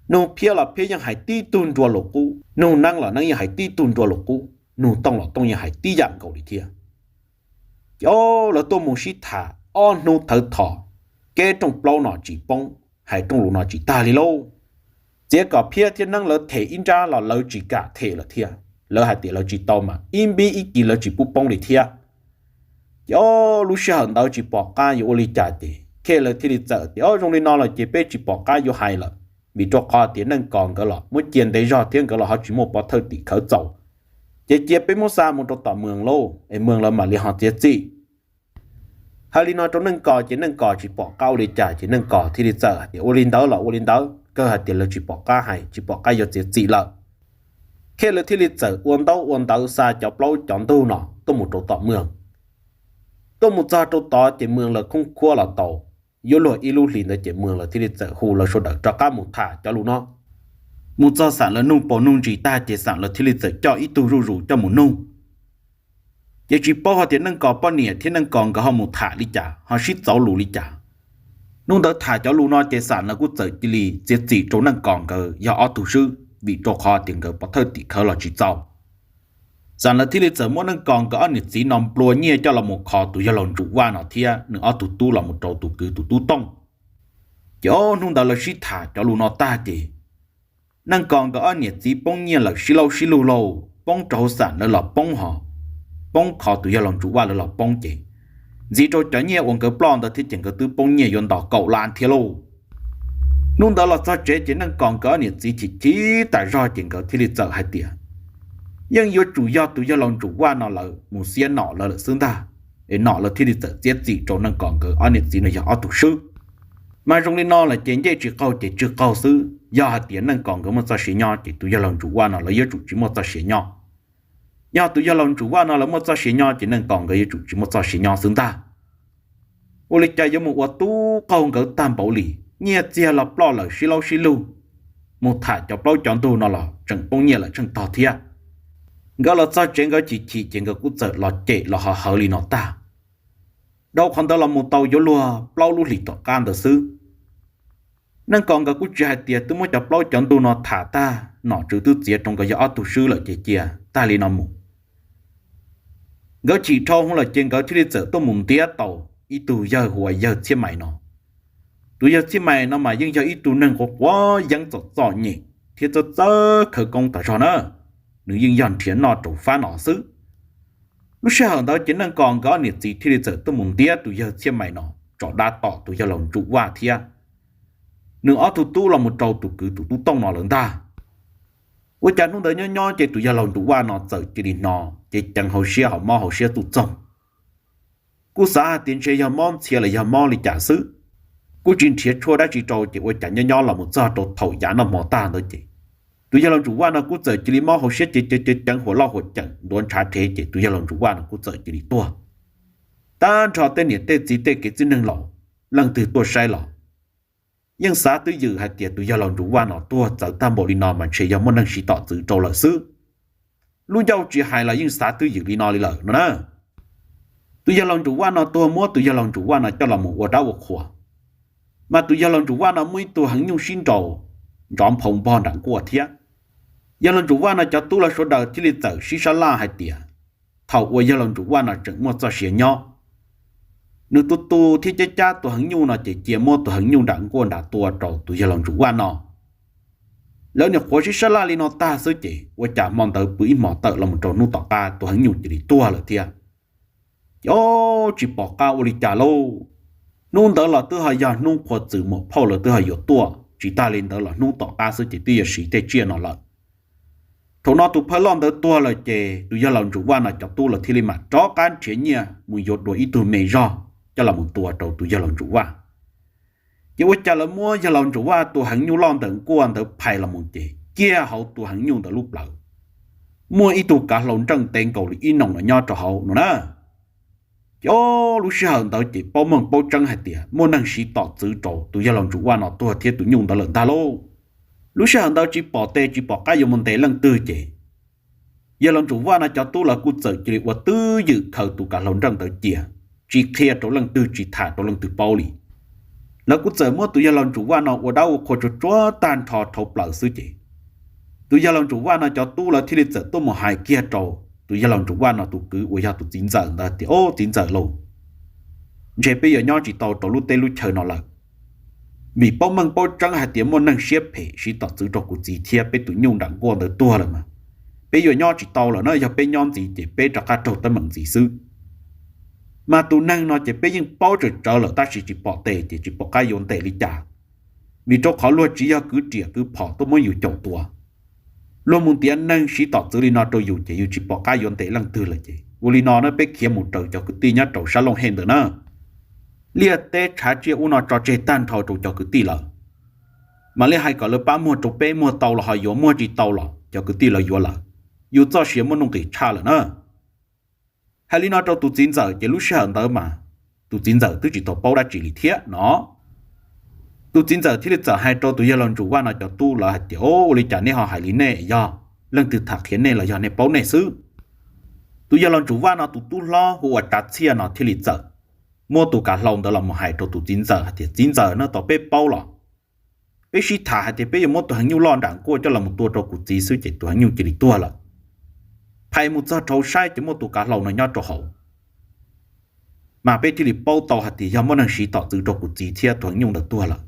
Nug Phiab los Phiab yeej hais tib tug nrua lus qub, nug Neeb los Neeb yeej hais tib tug nrua lus qub, nug Tooj los Tooj yeej hais tib yam nkaus li thiab. Ces o, lawv tuaj mus sib tham ob hnub thawv thos, kev rooj plaub no tsis poob, hais rooj lus no tsis tag li lauj. Txiav kom Phiab thiab Neeb lawv them ib nrab los lawv tsis kam them lawm thiab, lawv hais tias lawv tsis tau mas ib npib ib kis lawv tsis pub poob li thiab. Ces o, lub sij hawm ntawd tsis pom qab yuav ua li cas ces Khej lawv thiaj li txawm tias o, zoo li no lawm ces peb tsis pom qab yuav hais lawm. vim rau qhov tias Neej Kos nkawd los muab cia ntev zog thiab nkawd los ho tsis muaj pov thawj tim khawv txaus. Ces cia peb muab xa mus rau tom Mws lauj, es Mws lawv mam li ho txiav txim. Hais li no rau Neej Kos ces Neej Kos tsis pom qab ua li cas ces Neej Kos thiaj li txawm hais tias ua li ntawd los ua li ntawd, kawg hais tias lawv tsis pom qab hais tsis pom qab yuav txiav txim lawm. Thiab lawv thiaj li txawm ua ntaub ua ntawv xa cov plaub cov ntug no tuaj mus rau tom Mws. Tuaj mus txog rau tod ces Mws lawv khoob khuab los tau yuav luag ib lub hlis ntawd ces Mws lawv thiaj li txawm hu lawv sawv daws rov qab mus tham cov lus no. Mus txog xam lawv nug paus nug ntsis tag ces xam lawv thiaj li txawm coj ib tug zuj zus coj mus nug. Ces tsis paub hais tias Neej Kos poj niam thiab Neej Kos nkawd ho mus tham li cas ho sib txauv lus li cas. Hnub ntawd tham cov lus no ces xam lawv kuj txawm cia li txiav txim rau Neej Kos nkawd yog ob tug swb vim rau qhov tias nkawd pov thawj tim khawv los tsis txaus. Xam lawv thiaj li txawm muab Neej Kos nkawd ob niam txiv no nplua nyiaj coj los mus kho tus yawg laus Ntsum Vaj no thiab nws ob tug tub los mus rau tus kwv tus tub Tooj. Ces hnub ntawd lawv sib tham cov lus no tag ces Neej Kos nkawd ob niam txiv poob nyiaj lawm sib laub sib lug lauj, poob rau hauv xam lawv los poob ho poob kho tus yawg laus Ntsum Vaj lawv los poob ces ntxiv rau cov nyiaj uas nkawd ploj ntawd thiab ces nkawd twb poob nyiaj yuav nto kaum lab thiab lauj. Hnub ntawd los txog tsev ces Neej Kos nkawd ob niam txiv chim chim tas zog ces nkawd thiaj li txawm hais tias yeej yuav tsum yog tus yawg laus Ntsum Vaj no lawv mus xiab nom lawv lawm xwb ntag, es nom lawv thiaj li txawm txiav txim rau Neej Kos nkawd ob niam txiv no yog ob tug swb. Mas zoo li no lawm ces ncej tsis qaug ces tsw qaug xwb, yog hais tias Neej Kos nkawd muaj txoj sia nyob ces tus yawg laus Ntsum Vaj no lawv yuav tsum tsis muaj txoj sia nyob. Yog tus yawg laus Ntsum Vaj no lawv muaj txoj sia nyob ces Neej Kos nkawd yuav tsum tsis muaj txoj sia nyob xwb ntag. Ua li cas yuav mus ua tub qaug nkawd tag npaum li, nyiaj txiag los ploj lawm sib laub sib lug, mus tham cov plaub cov ntug no los tseem poob nyiaj lawm tsheej tog thiab. Nkawd los txog tsev nkawd chim chim ces nkawd kuj txawm los cem los ho hawv li no tag. Dhau qhov ntawd los mus tau yuav luag plaub lub hlis tom qab ntawd xwb, Neej Kos nkawd kuj tsis hais tias twb muab cov plaub cov ntug no tham tag, nom tswv twb txiav rau nkawd yog ob tug swb lawm ces cia tag li no mus. Nkawd chim dhau hwv lawm ces nkawd thiaj li txawm tuaj mus ntiab tau ib tug yawg hu ua yawg Txhiaj Mais no. Tus yawg Txhiaj Mais no mas yeej yog ib tug neeg quav quav yeeb txom txom nyem thiab txawj txawj khawv koob tas zog na, nws yeej yog nrhiav noj rau fab no xwb. Lub sij hawm ntawd ces Neej Kos nkawd ob niam txiv thiaj li txawm tuaj mus ntiab tus yawg Txhiaj Mais no tso dab tom tus yawg laus Ntsum Vaj thiab nws ob tug tub los mus rau tus kwv tus tub Tooj no lawm ntag. Ua cas hnub ntawd nyob nyob ces tus yawg laus Ntsum Vaj no txawm cia li hnov ces ceev hauv siab ho mob hauv siab tuj txoog. Kuj xav hais tias ntshe yog mob ntxhias los yog mob li cas xwb, kuj tsis nrhiav tshuaj dab tsi rau ces ua cas nyob nyob los mus txog rau thaum yav noj hmo tag ntawd ces tus yawg laus Ntsum Vaj no kuj txawm cia li mob hauv siab ces ceev ceev huam loj huam ceem ntuav ntshav rhev ces tus yawg laus Ntsum Vaj no kuj txawm cia li tuag. Tag nrho tej niam tej txiv tej kev txwj neeg laus, leej twg tuaj saib los yeej xav twj ywm hais tias tus yawg laus Ntsum Vaj no tuag txawv tag npaum li no mas ntshe yog muaj neeg siv tom txwv rau lawm xwb. Lub ncauj tsis hais los yeej xav twj ywm li no li lawm no na. Tus yawg laus Ntsum Vaj no tuag muab tus yawg laus Ntsum Vaj no coj los mus ua dab ua qhuas, mas tus yawg laus Ntsum Vaj no muaj ib tug heev nyuj sib nraus nrov nphau npog nram nkuaj thiab. Yawg laus Ntsum Vaj no cov tub los sawv daws thiaj li txawm sib sab laj hais tias thaum uas yawg laus Ntsum Vaj no tseem muaj txoj sia nyob, nws tus tus thiab cab cab tus heev nyuj no ces cia muab tus heev nyuj nram nkuaj nram tua rau tus yawg laus Ntsum Vaj no. Lawv niam qhuav sib sab laj li no tag xwb ces ua cas hmo ntawd pw ib hmo tawm los mus rau hnub tom qab tus heev nyuj cia li tuag lawm thiab. Ces tsis pom qab ua li cas lauj. Hnub ntawd los twb ho yog hnub qhuav txwm muam phauj lawv twb ho yuav tuaj, tsis tag li ntawd los hnub tom qab xwb ces twb yuav siv tej tsiaj no lawm. Thaum no tus phawj loj ntawd tuag lawm ces tus yawg laus Ntsum Vaj no cov tub lawv thiaj li mam rov qab nrhiav nyiaj mus yuav dua ib tug me zog coj los mus tua rau tus yawg laus Ntsum Vaj. Ces ua cas lawv muab yawg laus Ntsum Vaj tus heev nyuj loj ntawm nkuaj ntawd phais los mus ces kiag hauv tus heev nyuj ntawd lub plawv muaj ib tug kav hlau nreej ntev nkaus li ib noos los nyob rau hauv no na. Ces lub sij hawm ntawd ces paub meej paub tseeb hais tias muaj neeg siv tom txwv rau tus yawg laus Ntsum Vaj no tuag thiab tus nyuj ntawd lawm ntag lauj. Lub sij hawm ntawd tsis pom tes tsis pom qab yuav mus ntes leej twg ces yawg laus Ntsum Vaj no cov tub lawv kuj txawm cia li ua twj ywm khaws tus kav hlau nreej ntawd cia, tsis qhia rau leej twg tsis tham rau leej twg paub li. Lawv kuj txawm muab tus yawg laus Ntsum Vaj no ua dab ua qhua tsuag tsuag tag nrho dhau plaws xwb ces tus yawg laus Ntsum Vaj no cov tub lawv thiaj li txawm tuaj mus hais kiag rau tus yawg laus Ntsum Vaj no tus kwv uas yog tus txiv ntxawm ntawd tias, Au, txiv ntxawm lauj, ntshe peb yuav nyob tsis tau rau lub teb lub chaw no lawm, vim paub meej paub tseeb hais tias muaj neeg siab phem siv tom txwv rau kuv txiv thiab peb tus nyuj nram nkuaj ntawd tuag lawm mas peb yuav nyob tsis tau lawm na. Yog peb nyob ntxiv ces peb rov qab raug teeb meem ntxiv xwb. Mas tus neeg no ces peb yeej paub tsawm tsawv lawm tab sis tsis pom tes ces tsis pom qab yuav ntes li cas. Vim rau qhov luag tsis yog kwv riam kwv phom tuaj muab yus caum tua. Luag mus ntiav neeg siv tom txwv li no rau yus ces yus tsis pom qab yuav ntes leej twg lawm ces ua li no na, peb khiav mus raws cov kwv tij nyob rau sab Looj Hej ntawd na. Liaj teb tshav tsiaj ub no tso tseg tag nrho rau cov kwv tij lawm. Mam li hais kom lawv pab muag rau peb, muag tau los ho yuav, muag tsis tau los cov kwv tij lawv yuav lawm. Yus txoj sia muaj nuj nqis tshaj lawm na. Hais li no rau tus txiv ntxawm ces lub sij hawm ntawd mas tus txiv ntxawm twb tsis tau paub dab tsi li thiab no. Tus txiv ntxawm thiaj li txawm hais rau tus yawg laus Ntsum Vaj no cov tub lawv hais tias, Au, ua li cas nej ho hais li nej yog leej twg tham qhia nej los yog nej paub nej xwb? Tus yawg laus Ntsum Vaj no tus tub hlob hu ua Tsav Txhiaj no thiaj li txawm muab tus kav hlau ntawd los mus hais rau tus txiv ntxawm hais tias, Txiv ntxawm, hnub tau peb paub los, peb sib tham hais tias peb yuav muab tus heev nyuj loj nram nkuaj coj los mus tua rau kuv txiv xwb ces tus heev nyuj cia li tuag lawm. Phais mus txog rau saib ces muaj tus kav hlau no nyob rau hauv. Mas peb thiaj li paub tau hais tias yog muaj neeg siv tom txwv rau kuv txiv thiab tus heev nyuj ntawd tuag lawm.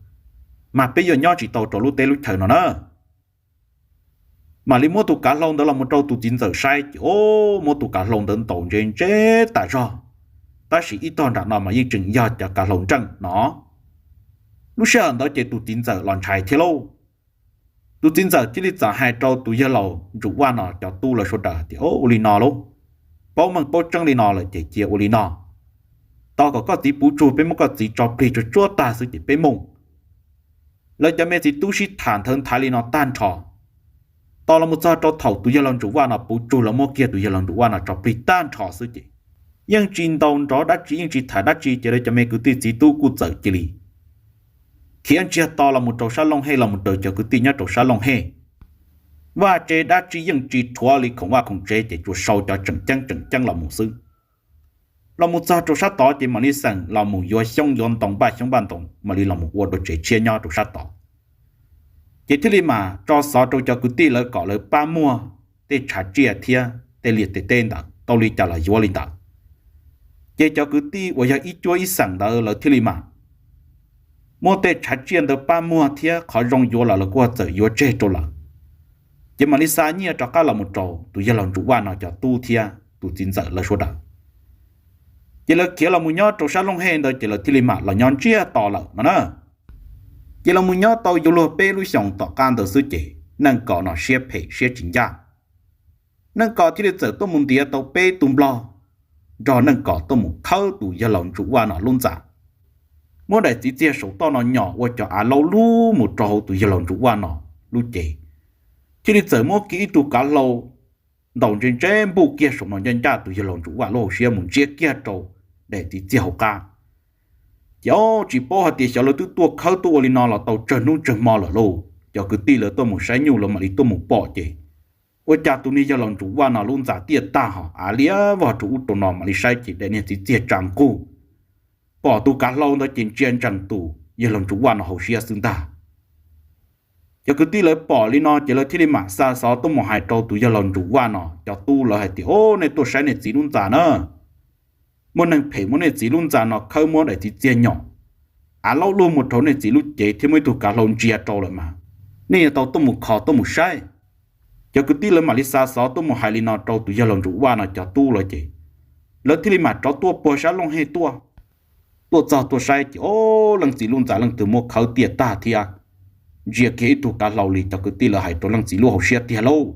Mas peb yuav nyob tsis tau rau lub teb lub chaw no na. Mam li muab tus kav hlau ntawd los mus rau tus txiv ntxawm saib ces, o, muab tus kav hlau ntawd ntaus ntse ntse tas zog, tab sis ib tog nram no mas yeej tseem yog cov kav hlau nreej no. Lub sij hawm ntawd ces tus txiv ntxawm los ntshai thiab lauj. Tus txiv ntxawm thiaj li txawm hais rau tus yawg laus Ntsum Vaj no cov tub lawv sawv daws tias, Ua li no lauj, paub meej paub tseeb li no lawm ces cia ua li no, tos kom koj txiv puv tsug peb muab koj txiv tso plig tsuag tsuag tag xwb ces peb mus. Lawv cov me txiv tub sib tham nthawv nthaiv li no tag nrho, tos los mus txog rau thaum tus yawg laus Ntsum Vaj no puv tsug lawv muab kiag tus yawg laus Ntsum Vaj no tso plig tag nrho xwb ces yeej tsis ntaus nrov dab tsi yeej tsis tham dab tsi ces lawv cov me kwv tij txiv tub kuj txawm cia li khiav ntsiag to los mus rau sab Looj Hej los mus raws cov kwv tij nyob rau sab Looj Hej. Vaj tse dab tsi yeej tsis rhuav li khoom vaj khoom tsev ces tsuas sau cov tseem ceeb tseem ceeb los mus xwb. Los mus txog rau sab tod ces mam li xeem los mus yuav xyoob yuav ntoo, npaj xyoob npaj ntoo mam li los mus ua dua tsev tshiab nyob rau sab tod. Ces thiaj li mam tso xov rau cov kwv tij lawv kom lawv pab muag tej tshav tsiaj thiab tej liaj tej teb ntawd tau li cas los yuav li ntawd. Ces cov kwv tij uas yog ib cuab ib xeem ntawd lawv thiaj li mam muab tej tshav tsiaj ntawd pab muag thiab qhov zoo yuav los lawv kuj txawm yuav tseg rau lawm. Ces mam li xa nyiaj rov qab los mus rau tus yawg laus Ntsum Vaj no cov tub thiab tus txiv ntxawm lawv sawv daws. Ces lawv khiav los mus nyob rau sab Looj Hej ntawd ces lawv thiaj li mam los nyob ntsiag to lawm no na. Ces los mus nyob tau yuav luag peb lub xyoos tom qab ntawd xwb ces Neej Kom no siab phem siab tsis ncaj. Neej Kom thiaj li txawm tuaj mus ntiav tau peb tug nplog nrog Neej Kom tuaj mus khawb tus yawg laus Ntsum Vaj no lub ntxa, muab daim txiv txiag saum toj no nyom ua cov av laub lug mus rau hauv tus yawg laus Ntsum Vaj no lub cev, thiaj li txawm muab kiag ib tug kav hlau ntaus ntse ntse npuj kiag saum no ncaj ncaj tus yawg laus Ntsum Vaj lub hauv siab mus ntsia kiag rau daim txiv txiag hauv qab. Ces o, tsis paub hais tias xyov lawv twb tuaj khawb tuaj ua li no los tau tsawg hnub tsawg hmo lawm lauj. Cov kwv tij lawv tuaj mus saib nyuj lawv mam li tuaj mus pom ces ua cas tus niag yawg laus Ntsum Vaj no lub ntxa tiaj tag ho av liab vog rau ub rau no mam li saib ces daim niag txiv txiag tsa nqug, pom tus kav hlau ntawd ces ntsia ntsees tus yawg laus Ntsum Vaj no hauv siab xwb ntag. Cov kwv tij lawv pom li no ces lawv thiaj li mam xa xov tuaj mus hais rau tus yawg laus Ntsum Vaj no cov tub lawv hais tias, O, nej tuaj saib nej txiv lub ntxa na. Muaj neeg phem muab nej txiv lub ntxa no khawb muab daim txiv txiag nyom, av laub lug mus rau nej txiv lub cev thiab muaj ib tug kav hlau ntsia rau lawm mas, nej yuav tau tuaj mus kho tuaj mus saib. Cov kwv tij lawv mam li xa xov tuaj mus hais li no rau tus yawg laus Ntsum Vaj no cov tub lawv ces lawv thiaj li mam rov tuaj puag sab Looj Hej tuaj. Tuaj txog tuaj saib ces, O, leej txiv lub ntxa leej twg muab khawb tiaj tag thiab ntsia kiag ib tug kav hlau li cov kwv tij lawv hais rau leej txiv lub hauv siab tiag lauj.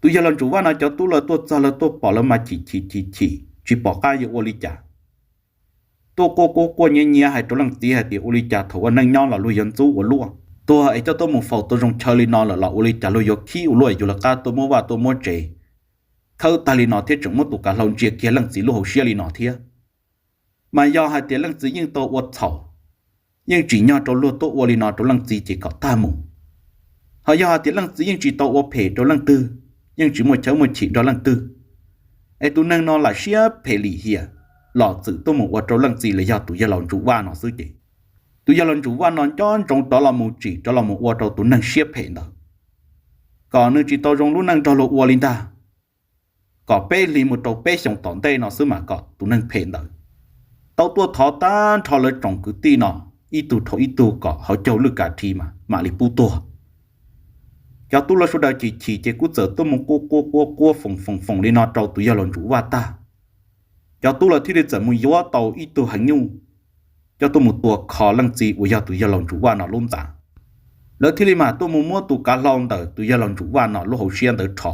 Tus yawg laus Ntsum Vaj no cov tub lawv tuaj txog lawv tuaj pom lawv mas chim chim chim chim tsis pom qab yuav ua li cas. Tuaj quaj quaj quaj nyiav nyiav hais rau leej txiv hais tias, Ua li cas thaum ua neej nyob los luag yuav ntxub ua luaj, tuag es coj tuaj mus faus tau zoo chaw li no lawm los ua li cas luag yuav khib ua luaj, yuav lawv qab tuaj muab vaj tuaj muab tsev khawb tag li no thiab tseem muab tus kav hlau ntsia kiag leej txiv lub hauv siab li no thiab. Mas yog hais tias leej txiv yeej tau ua txhaum, yeej tsim nyog rau luag tuaj ua li no rau leej txiv ces kom tag mus. Ho yog hais tias leej txiv yeej tsis tau ua phem rau leej twg, yeej tsis muaj chawb muaj chim nrog leej twg, es tus neeg no lam siab phem lim hiam los txwm tuaj mus ua rau leej txiv los yog tus yawg laus Ntsum Vaj no xwb ces tus yawg laus Ntsum Vaj no nco ntsoov rov los mus tsim rov los mus ua rau tus neeg siab phem ntawd, kom nws tsis tau zoo lub neej nrog luag ua li ntag. Kom peb hlis mus rau peb xyoos tom ntej no xwb mas kom tus neeg phem ntawd tau tuaj thov tag nrho lawv tsoom kwv tij no ib tug dhau ib tug kom hauv caug lwj kav rhi mas mam li pub tuag. Cov tub lawv sawv daws chim chim ces kuj txawm tuaj mus quaj quaj quaj quaj foom foom foom li no rau tus yawg laus Ntsum Vaj tag. Cov tub lawv thiaj li txawm mus yuav tau ib tug heev nyuj coj tuaj mus tua kho leej txiv uas yog tus yawg laus Ntsum Vaj no lub ntxa. Lawv thiaj li mam tuaj mus muab tus kav hlau ntawm tus yawg laus Ntsum Vaj no lub hauv siab ntawd rho,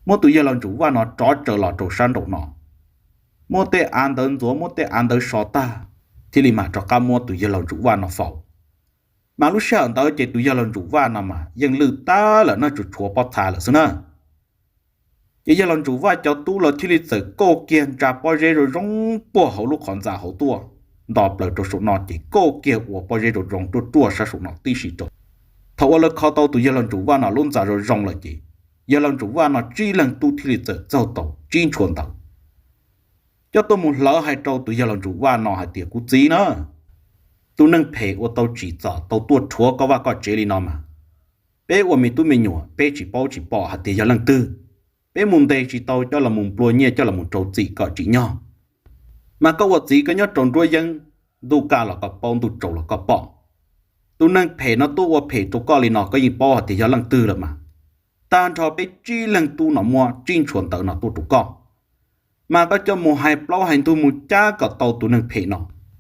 muab tus yawg laus Ntsum Vaj no rov tsaws los rau sab nraum no, muab tej av ntawd ntxuav, muab tej av ntawd so tag, thiaj li mam rov qab muab tus yawg laus Ntsum Vaj no faus. Mas lub sij hawm ntawd ces tus yawg laus Ntsum Vaj no mas yeej lwj tag lawm na, tsuas tshuav pob txha lawm xwb na. Ces yawg laus Ntsum Vaj cov tub los thiaj li txawm kauj kiag ntsa pob zeb zoo zoo puag hauv lub qhov ntxa hauv tuaj, nto plaws rau saum no ces kauj kiag ua pob zeb zoo zoo ruaj ruaj sab saum no tib si rau. Thaum uas lawv kho tau tus yawg laus Ntsum Vaj no lub ntxa zoo zoo lawm ces yawg laus Ntsum Vaj no tsib leeg tub thiaj li txawm txaug tau tsib ntshua ntawd, coj tuaj mus hlawv hais rau tus yawg laus Ntsum Vaj no hais tias, kuv txiv na, tus neeg phem uas tau tsim txom tau tuaj rhuav koj vaj koj tsev li no mas, peb ua me tub me nyuam peb tsis paub tsis pom hais tias yog leej twg, peb mus ntes tsis tau coj los mus nplua nyiaj coj los mus rau txim kom tsim nyog. Mas koj ua txiv koj nyob rau nruab yeeb, ntuj kaj los koj paub, ntuj tsaus los koj pom. Tus neeg phem no tuaj ua phem rau koj li no koj yeej paub hais tias yog leej twg lawm mas, tag nrho peb tsib leeg tub no muab tsib ntshua ntawd no tuaj rau koj. Mas koj coj mus hais plaub hais ntug mus cab kom tau tus neeg phem no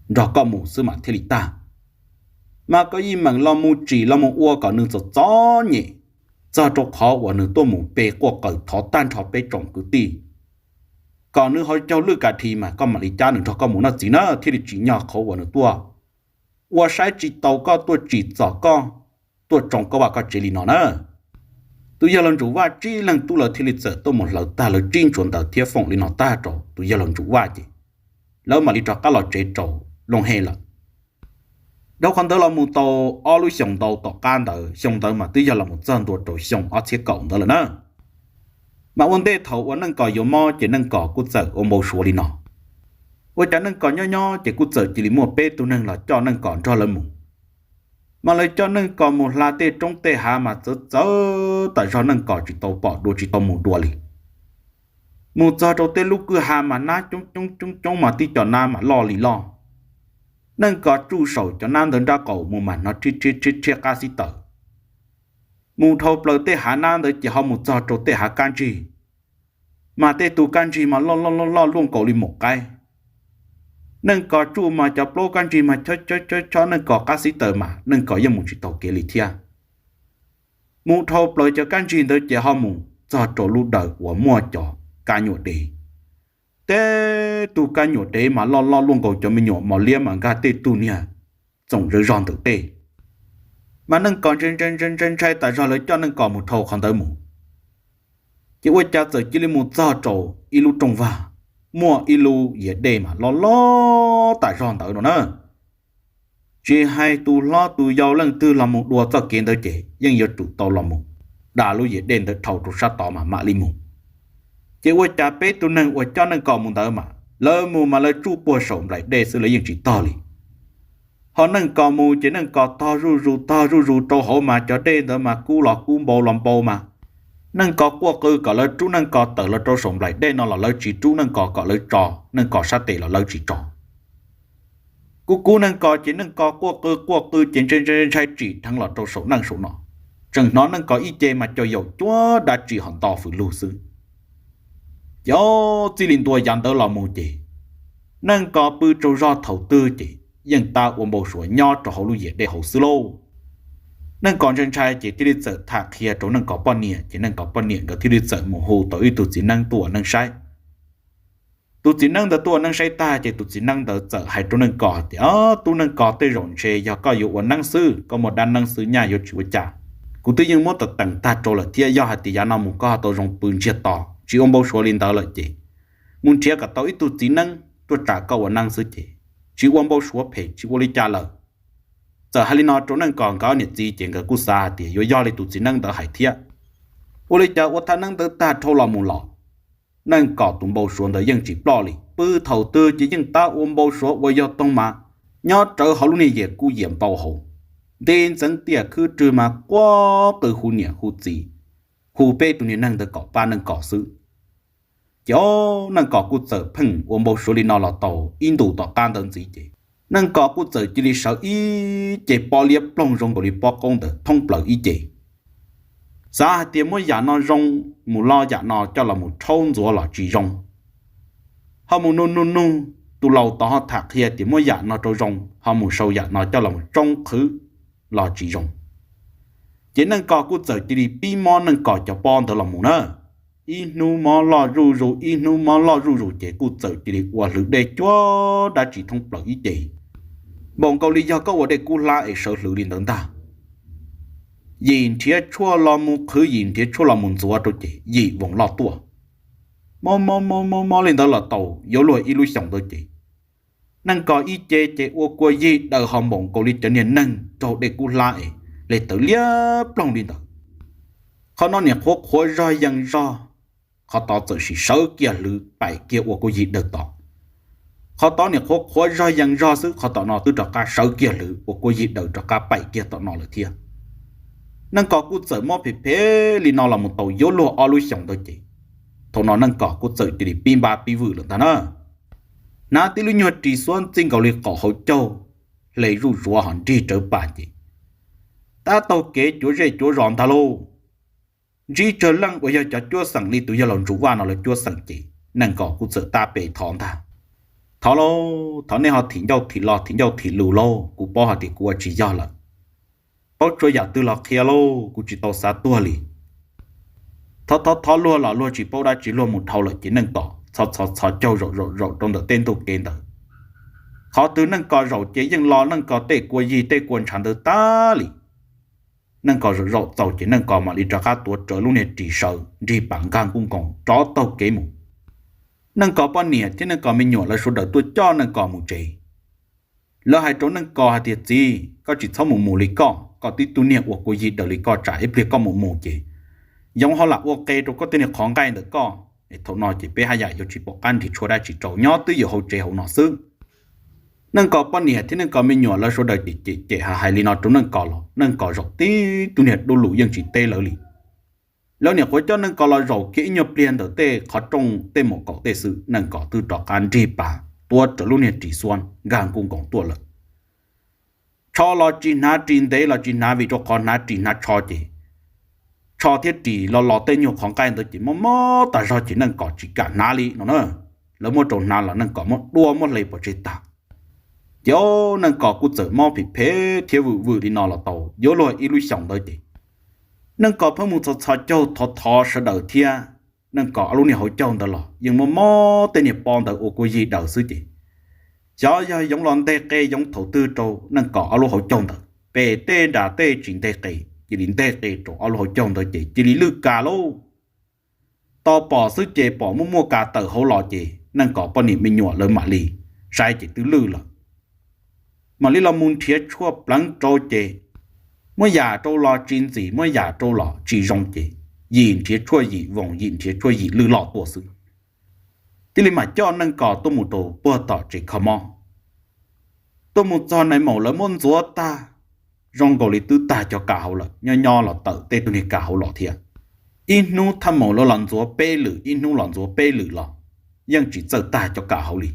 nrog koj mus xwb mas thiaj li tag. Mas koj yeej meem los mus tsim los mus ua kom nws txom txom nyem, txog rau qhov uas nws tuaj mus pe quaj qw thov tag nrho peb tsoom kwv tij, kom nws ho caug lwj ka dhi mas koj mam li cab nws nrog koj mus no txiv na, thiaj li tsim nyog qhov uas nws tuaj ua saib tsis taus koj, tuaj tsim txom koj, tuaj tsoo koj vaj koj tsev li no na. Tus yawg laus Ntsum Vaj tsib leeg tub lawv thiaj li txawm tuaj mus hlawv tag lawv tsib ntshua ntawd thiab foom li no tag rau tus yawg laus Ntsum Vaj ces lawv mam li rov qab los tsev rau Looj Hej lawm. Dhau qhov ntawd los mus tau ob lub xyoos ntau tom qab ntawd, xyoo ntawd mas twb yog los mus txog ntua rau xyoo ob txhiab kaum ntawd lawm na. Mas ua ntej thaum uas Neej Kos yuav mob ces Neej Kos kuj txawm ua npau suav li no. Ua cas Neej Kos nyob nyob ces kuj txawm cia li muaj peb tug neeg los coj Neej Kos nrog lawv mus. Mas lawv coj Neej Kos mus hla tej roob tej hav mas txawv txawv tas zog, Neej Kos tsis tau pom dua tsis tau mus dua li. Mus txog rau tej lub kwj ha mas nab coob coob coob coob mas tib co nab mas loj li loj. Neej Kos tsuj saum cov nab ntawd nrab qaum mus mas hnov rhiab rhiab rhiab qab xib taws. Mus dhau plaws tej hav nab ntawd ces ho mus txog rau tej hav kab ntsig, mas tej tug kab ntsig mas loj loj loj loj luaj nkaus li maum qaib. Neej Kos tsuj mas cov plaub kab ntsig mas chob chob chob chob Neej Kos qab xib taws mas Neej Kos yeej mus tsis taus kev li thiab. Mus dhau plaws cov kab ntsig ntawd ces ho mus txog rau lub dawm uas muaj cov kab nyuam dev. Tej tug kab nyuam dev mas loj loj luaj nkaus cov me nyuam mos liab mas nkag tej tug niag txoom zawv zog ntawm tej. Mas Neej Kos ntshai ntshai ntshai ntshai ntshai tas zog lawv coj Neej Kos mus dhau qhov ntawd mus, ces ua cas txawm cia li mus txog rau ib lub rooj vag, muaj ib lub yias dej mas loj loj tas zog ntawd no na. Tsis hais tus hlob tus yau leej twg los mus dua txoj kev ntawd ces yeej yuav tsum tau los mus da lub yias dej ntawd dhau rau sab tod mas mam li mus. Ces ua cas peb tug neeg uas coj Neej Kos mus ntawd mas lawv mus mas lawv tsuj puag saum nplaim dej xwb lawv yeej tsis tog li. Ho Neej Kos mus ces Neej Kos tog zuj zus tog zuj zus rau hauv mas cov dej ntawd mas kub los kub npau los npau mas, Neej Kos quaj qw kom lawv rub Neej Kos tawm los rau saum nplaim dej no los lawv tsis rub Neej Kos kom lawv tso Neej Kos sab tes los lawv tsis tso. Kub kub Neej Kos ces Neej Kos quaj qw quaj qw ces ntshai ntshai ntshai tsim dheev los rau saum neej saum no, tseem hnov Neej Kos ib ce mas cov yaum cuab dab tsi ho nto fws lug xwb. Ces txij li ntua yav ntawd los mus ces Neej Kos pw tsaug zog thaum twg ces yeej tab ua npau suav nyob rau hauv lub yias dej hauv xwb lauj. Neej Kos ntshai ntshai ces thiaj li txawm tham qhia rau Neej Kos poj niam ces Neej Kos poj niam nkawd thiaj li txawm mus hu tau ib tug txiv neeb tuaj ua neeb saib. Tus txiv neeb ntawd tuaj ua neeb saib tag ces tus txiv neeb ntawd txawm hais rau Neej Kos tias, Ob tub Neej Kos, tej zaum ntshe yog koj yuav ua neeb xwb, koj muaj dab neeb xwb nyaj yuav tsis ua cas. Kuv twb yeej muab teem tag rau lawm thiab, yog hais tias yav no mus koj ho tau zoo pw ntsiag to tsis ua npau suav li ntawd lawm ces mus nrhiav kom tau ib tug txiv neeb tuaj tsa koj ua neeb xwb ces tsis ua npau suav phem tsis ua li cas lawm. Txawm hais li no rau Neej Kos nkawd niam txiv ces nkawd kuj xav hais tias yuav yog li tus txiv neeb ntawd hais thiab. Ua li cas ua thaj neeb ntawd tag dhau los mus los Neej Kos tus npau suav ntawd yeej tsis ploj li, pw thaum twg ces yeej tab ua npau suav ua yog toog mas nyob rawv hauv lub niag yias kub yias npau hauv, nti ntxeev tiaj khwb rwg mas quaj qw hu niam hu txiv, hu peb tus niag neeg ntawd kom pab Neej Kos xwb. Ces Neej Kos kuj txawm pheej ua npau suav li no los tau ib ntus tom qab ntawd ntxiv ces Neej Kos kuj txawm cia li sawv ib ce pob liab ploog zoo nkaus li pob qaub ntawd thoob plaws ib ce. Xav hais tias muab yam no zoo mus lo yam no coj los mus rhaub ntxuav los tsis zoo. Ho mus nug nug nug tus laus tod ho tham qhia tias muab yam no rau zoo, ho mus sau yam no coj los tsoob qhwv los tsis zoo. Ces Neej Kos kuj txawm cia li pib mob Neej Kos cov pob ntawd los mus na. Ib hnub mob loj zuj zus, ib hnub mob loj zuj zus, ces kuj txawm cia li ua hlwv dej cuag dab tsi thoob plaws ib ce, npaum nkaus li yog koj ua dej kub hlab es sawv hlwv li ntawd ntag. Yim nrhiav tshuaj los mus qhwv, yim nrhiav tshuaj los mus ntxuav rau ces yim voos loj tuaj. Mob mob mob mob mob li ntawd los tau yuav luag ib lub xyoos ntawd ces Neej Kos ib ce ces ua kua yig daws ho npaum nkaus li cov niag neeg raug dej kub hlab es hle tawv liab ploog li ntawd. Qhov no niam qhuav qhuav zog yees zog, qhov tod txawm sim sawv kiag hlwv paim kiag ua kua yig daws tod. Qhov tod niam qhuav qhuav zog yees zog xwb, qhov tom no twb rov qab sawv kiag hlwv ua kua yig daws rov qab paim kiag tom no lawm thiab. Neej Kos kuj txawm mob phem phem li no los mus tau yuav luag ob lub xyoos ntawd ces thaum no Neej Kos kuj txawm cia li pib npab pib vwm lawm ntag na. Hnav tib lub nyuag ris xuab ntxij nkaus li qaum hauv caug, hle zuj zuav ho nrig rawv pas ces tab taug kev cuav zej cuav zos ntag lauj. Ntsib tsawg leej uas yog cov cuab xeem li tus yawg laus Ntsuj Vaj no lawv cuab xeem ces Neej Kos kuj txawm tab pes thov ntag. Thov lauj, thov nej ho thim ncauj thim lo, thim ncauj thim lus lauj, kuv paub hais tias kuv ua tsis yog lawm. Paub tsuas yam twg los qhia lauj, kuv tsis tau xav tuag li. Thov thov thov luag los luag tsis paub dab tsi, luag mus dhau lawm ces Neej Kos txhos txhos txhos caug zaum zaum zaum rau ntawm tej ntug kev ntawd. Qhov twg Neej Kos zaum ces yeej lo Neej Kos tej kua yig tej kua ntshav ntawd tas li. Neej Kos zaum zaum txaus ces Neej Kos mam li rov qab tuav rawv lub niag ris sawv nrig pas nkag nkuj nkoos rov taug kev mus. Neej Kos poj niam thiab Neej Kos me nyuam lawv sawv daws tuaj coj Neej Kos mus tsev. Lawv hais rau Neej Kos hais tias, Txiv, koj tsis txhob mus mus li koj, koj tib tug niag ua kua yig daws li koj tsam ib pliag koj mus mus ces yoov ho lam ua qe rau koj tej niag qhov nqaij ntawm koj es thaum no ces peb haj yam yuav tsis pom qab nrhiav tshuaj dab tsi rau, nyob twb ywm hauv tsev hauv no xwb. Neej Kos poj niam thiab Neej Kos me nyuam lawv sawv daws ces cem cem hais hais li no rau Neej Kos los Neej Kos zaum tib tug niag dub lus yeej tsis teb lawv li. Lawv niam qhuav coj Neej Kos los zaum kiag ib nyuag pliag ntawm tej qhov rooj tej maum kaum tej xwb Neej Kos twb rov qab nrig pas tuav rawv lub niag ris xuab nkag nkuj nkoos tuaj lawm. Tsho los tsis hnav, ris ntev los tsis hnav vim rau qhov hnav ris hnav tsho ces tsho thiab ris los los tej nyuag qhov nqaij ntawd ces mob mob tas zog ces Neej Kos tsis kam hnav li no na. Lawv muab rau hnav los Neej Kos muab dua muab hle pov tseg tag. Ces Neej Kos kuj txawm mob phem phem thiab vwm vwm li no los tau yuav luag ib lub xyoos ntawd ces Neej Kos pheej mus txhos txhos caug thov thov sawv daws thiab. Neej Kos ob lub niag hauv caug ntawd los yeej mob mob tej niag pob ntawd ua kua yig daws xwb ces xyov yog yoov los nteg qe yoov thaum twg rau Neej Kos ob lub hauv caug ntawd, pem tej nram tej tsis nteg qe, cia li nteg qe rau ob lub hauv caug ntawd ces cia li lwj kas lauj. Tos pom xwb ces pom muaj muaj kas tawm hauv los ces Neej Kos poj niam me nyuam lawv mam li saib ces twb lwj lawm. Mam li los mus nrhiav tshuaj pleev rau ces muab yam rau los tsis ntxim, muab yam rau los tsis zoo ces yim nrhiav tshuaj yim voos, yim nrhiav tshuaj yim lwj loj tuaj xwb. Thiaj li mam coj Neej Kos tuaj mus rau puag tom tsev kho mob. Tuaj mus txog nais maum lawv muab ntxuav tag, zoo nkaus li twb tag cov kas hauv lawm, nyob nyob los tawm tej tug niag kas hauv los thiab. Ib hnub thaj maum lawv los ntxuav peb lwm, ib hnub los ntxuav peb lwm los yeej tsis txawj tag cov kas hauv li.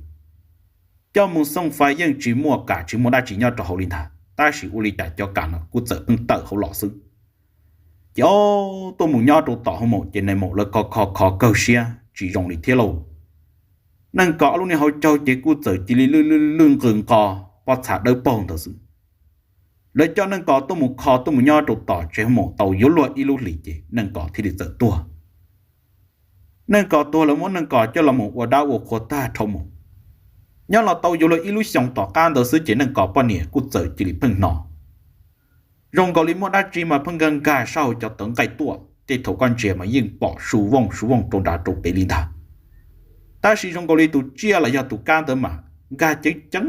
Coj mus xooj fais yeej tsis muaj kas tsis muaj dab tsi nyob rau hauv li ntag, tab sis ua li cas cov kas no kuj txawm pheej tawm hauv los xwb. Ces o, tuaj mus nyob rau tom hoo maum ces nais maum lawv kho kho kho kawg siab tsis zoo li thiab lauj. Neej Kos ob lub niag hauv caug ces kuj txawm cia li lwj lwj lwj nqws nqos pob txha dawb paug ntawd xwb. Lawv coj Neej Kos tuaj mus kho tuaj mus nyob rau tom tsev hoo maum tau yuav luag ib lub hlis ces Neej Kos thiaj li txawm tuag. Neej Kos tuag lawv muab Neej Kos coj los mus ua dab ua qhua tag dhau mus. Nyob los tau yuav luag ib lub xyoos tom qab ntawd xwb ces Neej Kos poj niam kuj txawm cia li pheej hnov zoo nkaus li muaj dab tsi mas pheej nkag nkag sab hauv cov tawv nqaij tuaj, tej thaum koj ntsia mas yeej pom su vooj su vooj rau nrad rau pem li ntag. Tab sis zoo nkaus li tus tsiaj los yog tus kab ntawd mas nkag ceev ceev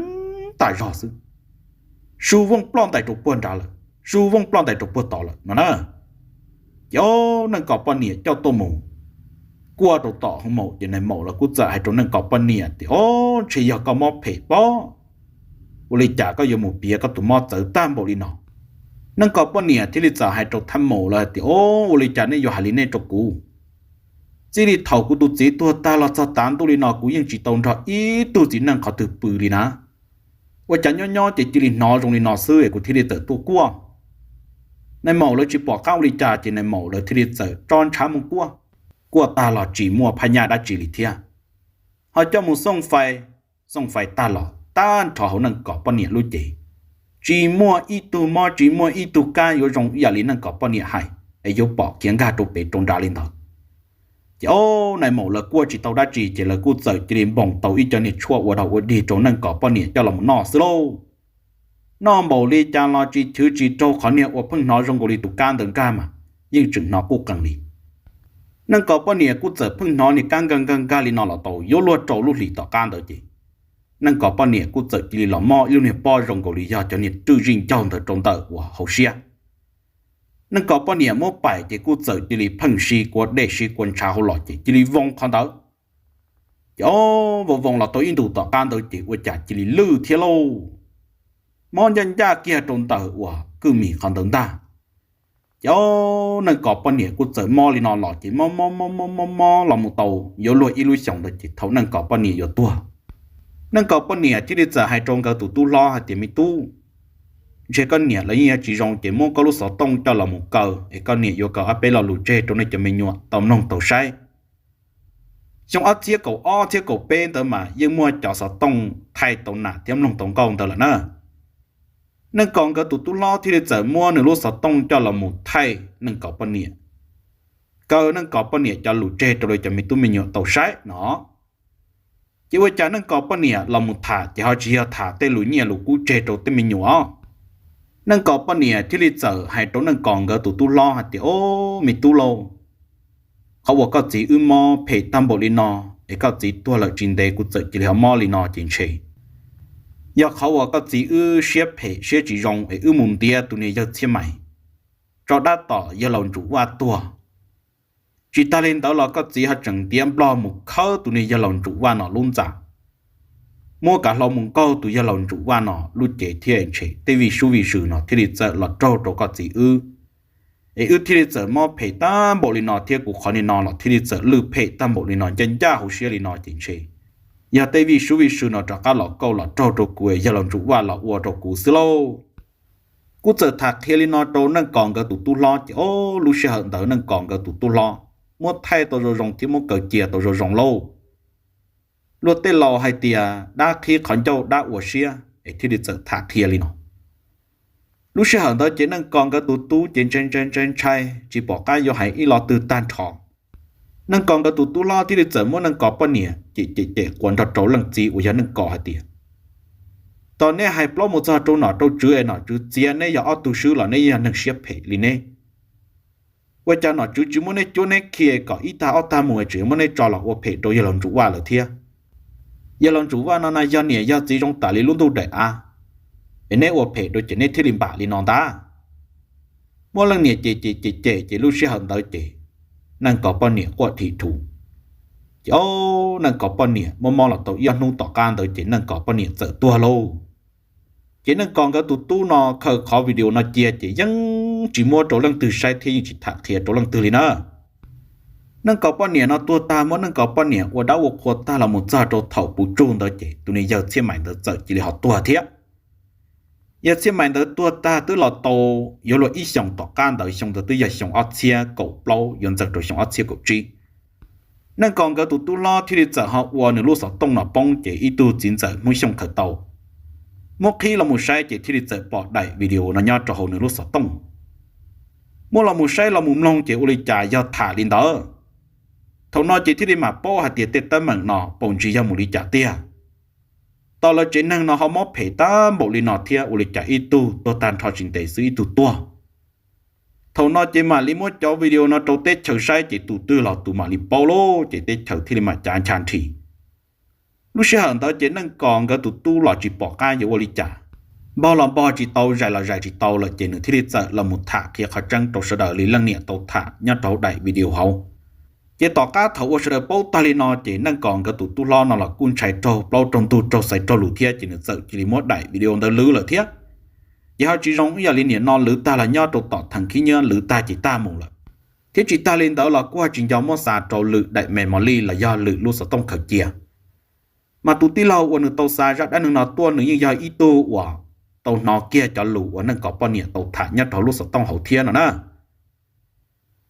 tas zog xwb. Su vooj ploj ntais rau puag nrad lawm, su vooj ploj ntais rau puag tod lawm no na. Ces o, Neej Kos poj niam coj tuaj mus kuaj rau tom hoo maum ces nais maum los kuj txawm hais rau Neej Kos poj niam tias, O, ntshe yog koj mob phem pob, ua li cas koj yuav mus piav koj tus mob txawv tag npaum li no? Neej Kos poj niam thiaj li txawm hais rau thaj maum lawv tias, O, ua li cas nej yuav hais li nej rau kuv? Txij li thaum kuv tus txiv tuag tag los txog tav ntuj li no kuv yeej tsis tau nrog ib tug txiv neej qhov twg pw li na. Ua cas nyob nyob ces cia li hnov zoo li no xwb es kuv thiaj li txawm tuaj kuaj. Nais maum lawv tsis pom qab ua li cas ces nais maum lawv thiaj li txawm tso ntshav mus kuaj. Kuaj tag los tsis muaj phaj nyaj dab tsi li thiab. Ho coj mus xooj fais, xooj fais tag los tag nrho hauv Neej Kom poj niam lub cev, tsis muaj ib tug mob tsis muaj ib tug kab yuav zoo ib yam li Neej Kom poj niam hais es yuav pom khiav nkag rau pem rau nrad li ntawd. Ces ob nais maum lawv kuj tsis tau dab tsi ces lawv kuj txawm cia li npoos tau ib co niag tshuaj ua dog ua dig rau Neej Kom poj niam coj los noj xwb lauj. Noj npaum li cas los tsis chwv tsis raug qhov niag uas pheej hnov zoo nkaus li tus kab ntawd nkag mas yeej tseem hnov quj qees li. Neej Kom poj niam kuj txawm pheej hnov niag kab nkag nkag nkag li no los tau yuav luag rau lub hlis tom qab ntawd ces Neej Kom poj niam kuj txawm cia li los mob ib lub niag pob zoo nkaus li yog cov niag rwj zij ncaug ntawd rau ntawm uas hauv siab. Neej Kom poj niam muab paim ces kuj txawm cia li pheej si kua dej si kua ntshav hauv los ces cia li voo qhov ntawd. Ces ob voo voo los tau ib ntus tom qab ntawd ces ua cas cia li lwj thiab lauj. Mob ncaj ncaj kiag rau ntawm uas kwj mis qhov ntawd ntag. Ces ob Neej Kom poj niam kuj txawm mob li no los ces mob mob mob mob mob mob los mus tau yuav luag ib lub xyoos ntawd ces thaum Neej Kom poj niam yuav tuag, Neej Kom poj niam thiaj li txawm hais rau nkawd tus tub hlob hais tias, Me tub, ntshe koj niam lawv yeej yog tsis zoo ces muab koj lub xov tooj coj los mus kaw es koj niam yuav kaw ob peb lo lus tseg rau nej cov me nyuam tau mloog tau saib. Xyoo ob txhiab kaum ob txhiab kaum peb ntawd mas yeej muaj cov xov tooj thaij tau nam thiab mloog tau nkauj ntawd lawm na. Neej Kom nkawd tus tub hlob thiaj li txawm muab nws lub xov tooj coj los mus thaij Neej Kom poj niam, kaw Neej Kom poj niam cov lus tseg rau lawv cov me tub me nyuam tau saib no. Ces ua cas Neej Kom poj niam los mus tham ces ho tsis yog tham tej lus nyiaj lus kub tseg rau tej me nyuam os. Neej Kom poj niam thiaj li txawm hais rau Neej Kom nkawd tus tub hlob hais tias, Ob, me tub lauj, qhov uas koj txiv wb mob phem tag npaum li no es koj txiv tuag lawm tsis ntev kuv txawm cia li ho mob li no ces ntshe yog qhov uas koj txiv wb siab phem siab tsis zoo es wb mus ntiav tus niag yawg Txhiaj Mais tso dab tom yawg laus Ntsum Vaj tuag. Tsis tag li ntawd los koj txiv ho tseem ntiav nplog mus khawb tus niag yawg laus Ntsum Vaj no lub ntxa, muab kav hlau mus nkaug tus yawg laus Ntsum Vaj no lub cev thiab ntshe tej vij sub vij sw no thiaj li txawm los raug rau koj txiv wb, es wb thiaj li txawm mob phem tag npaum li no thiab kuv qhov niag no los thiaj li txawm lwj phem tag npaum li no ncaj ncaj hauv siab li no ces ntshe yog tej vij sub vij sw no rov qab los kauj los raug rau kuv es yawg laus Ntsum Vaj los ua rau kuv xwb lauj. Kuj txawm tham qhia li no rau Neej Kom nkawd tus tub hlob ces ob lub sij hawm ntawd Neej Kom nkawd tus tub hlob muab thaij tau zoo zoo thiab muab kaw cia tau zoo zoo lauj. Luag tej laus hais tias dab qhib qhov ncauj dab ua siab es thiaj li txawm tham qhia li no. Lub sij hawm ntawd ces Neej Kom nkawd tus tub ces ntshai ntshai ntshai ntshai tsis pom qab yuav hais ib lo twg tag nrho. Neej Kom nkawd tus tub hlob thiaj li txawm muab Neej Kom poj niam cem cem cem quas nrog rau leej txiv uas yog Neej Kom hais tias, Tos neb hais plaub mus txog rau nom rau tswv es nom tswv txiav neb yog ob tug swb los neb yog neeg siab phem li neb. Ua cas nom tswv tsis muab neb cuab neb khi kom ib tag ob tag mus tseem muab neb tso los ua phem rau yawg laus Ntsum Vaj lawm thiab? Yawg laus Ntsum Vaj no na yog niam yog txiv zoo tam li lub ntuj daim av, es neb ua phem rau ces neb thiaj li npam li no ntag. Muab leej niam cem cem cem cem ces lub sij hawm ntawd ces Neej Kom poj niam quaj thim thuv. Ces ob Neej Kom poj niam mob mob los tau ib ob hnub tom qab ntawd ces Neej Kom poj niam txawm tuag lauj. Ces Neej Kom nkawd tus tub no khaws qhov video no cia ces yeej tsis muab rau leej twg saib thiab yeej tsis tham qhia rau leej twg li na. Neej Kom poj niam no tuag tag muab Neej Kom poj niam ua dab ua qhua tag los mus txog rau thaum puv tsug ntawd ces tus niag yawg Txhiaj Mais ntawd txawm cia li ho tuag thiab. Yawg Txhiaj Mais ntawd tuag tag twb los tau yuav luag ib xyoos tom qab ntawd, xyoo ntawd twb yog xyoo ob txhiab kaum plaub yuav ntxeev rau xyoo ob txhiab kaum tsib. Neej Kom nkawd tus tub hlob thiaj li txawm ho ua nws lub xov tooj no poob ces ib tug txiv ntxawm Hmoob Xyooj khaws tau, muab qhib los mus saib ces thiaj li txawm pom daim video no nyob rau hauv nws lub xov tooj. Muab los mus saib los mus mloog ces ua li cas yog tham li ntawd. Thaum no ces thiaj li mam paub hais tias tej teeb meem no paus ntsis yog mus li cas tiag. Tau lawv tsev neeg no ho mob phem tag npaum li no thiab ua li cas ib tug tuag tag nrho tsis ntev xwb ib tug tuag. Thaum no ces mam li muab cov video no rau teb chaws saib ces tus twg los tus mam li paub lauj, ces teb chaws thiaj li mam cav ncha nrhi. Lub sij hawm ntawd ces Neej Kom nkawd tus tub los tsis pom qab yuav ua li cas, npog los npog tsis tau, zais los zais tsis tau lawm ces nws thiaj li txawm los mus tham qhia qhov tseeb rau sawv daws li leej niam tau tham nyob rau hauv daim video hauv. Ces tom qab thaum uas sawv daws paub tag li no ces Neej Kom nkawd tus tub hlob no los kuj ntshai raug plaub raug ntug raug xaiv raug lus thiab ces nws txawm cia li muab daim video ntawd lwv lawm thiab. Ces ho tsis zoo ib yam li niam no lwv tag los nyob rau tom theem khib nyiab lwv tag ces tag mus lawm, thiab tsis tag li ntawd los kuj ho tsis nco muab xa rau lwm daim me mos lij los yog lwm lub xov tooj khaws cia. Mas tus tij laug uas nws tau xa zaj dab neeg no tuaj nws yeej yog ib tug uas tau hnov kiag cov lus uas Neej Kom poj niam tau tham nyob rau hauv lub xov tooj hauv thiab no na.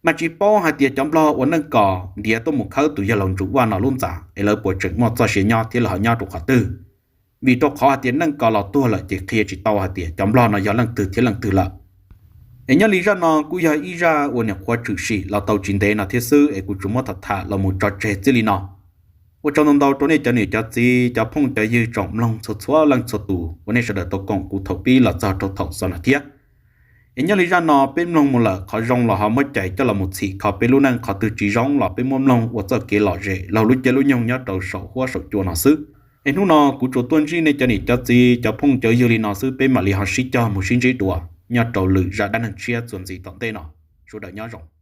Mas tsis paub hais tias cov Nplog ua neej kos ntiav tuaj mus khawb tus yawg laus Ntsuj Vaj no lub ntxa es lawv puas tseem muaj txoj sia nyob thiab lawv ho nyob rau qhov twg. Vim rau qhov hais tias neej kos los tuag lawm ces qhia tsis tau hais tias cov Nplog no yog leej twg thiab leej twg lawm. Es nyob li zaj no kuj yog ib zaj uas nyuam qhuav tshwm sim los tau tsis ntev no thiab xwb es kuv tsuas muab tham tham los mus tso tseg txij li no. Ua tsaug ntau ntau rau nej cov niam cov txiv cov phooj cov ywg tsoom mloog txhua txhua leej txhua tus uas nej sawv daws tau koom kuv thaum pib los txog rau thaum xaus no thiab. Es nyob li zaj no peb mloog mus lawm qhov zoo los ho muab cais coj los mus txhim kho peb lub neej, qhov twg tsis zoo los peb muab mloog ua txoj kev lom zem laug lub caij lub nyoog nyob rau saum huab saum cua no xwb. Es hnub no kuv tsuas tuaj ntsib nej cov niam cov txiv cov phooj cov ywg li no xwb, peb mam li ho sib cog mus sib ntsib dua nyob rau lwm zaj dab neeg tshiab txuas ntxiv tom ntej no. Sawv daws nyob zoo.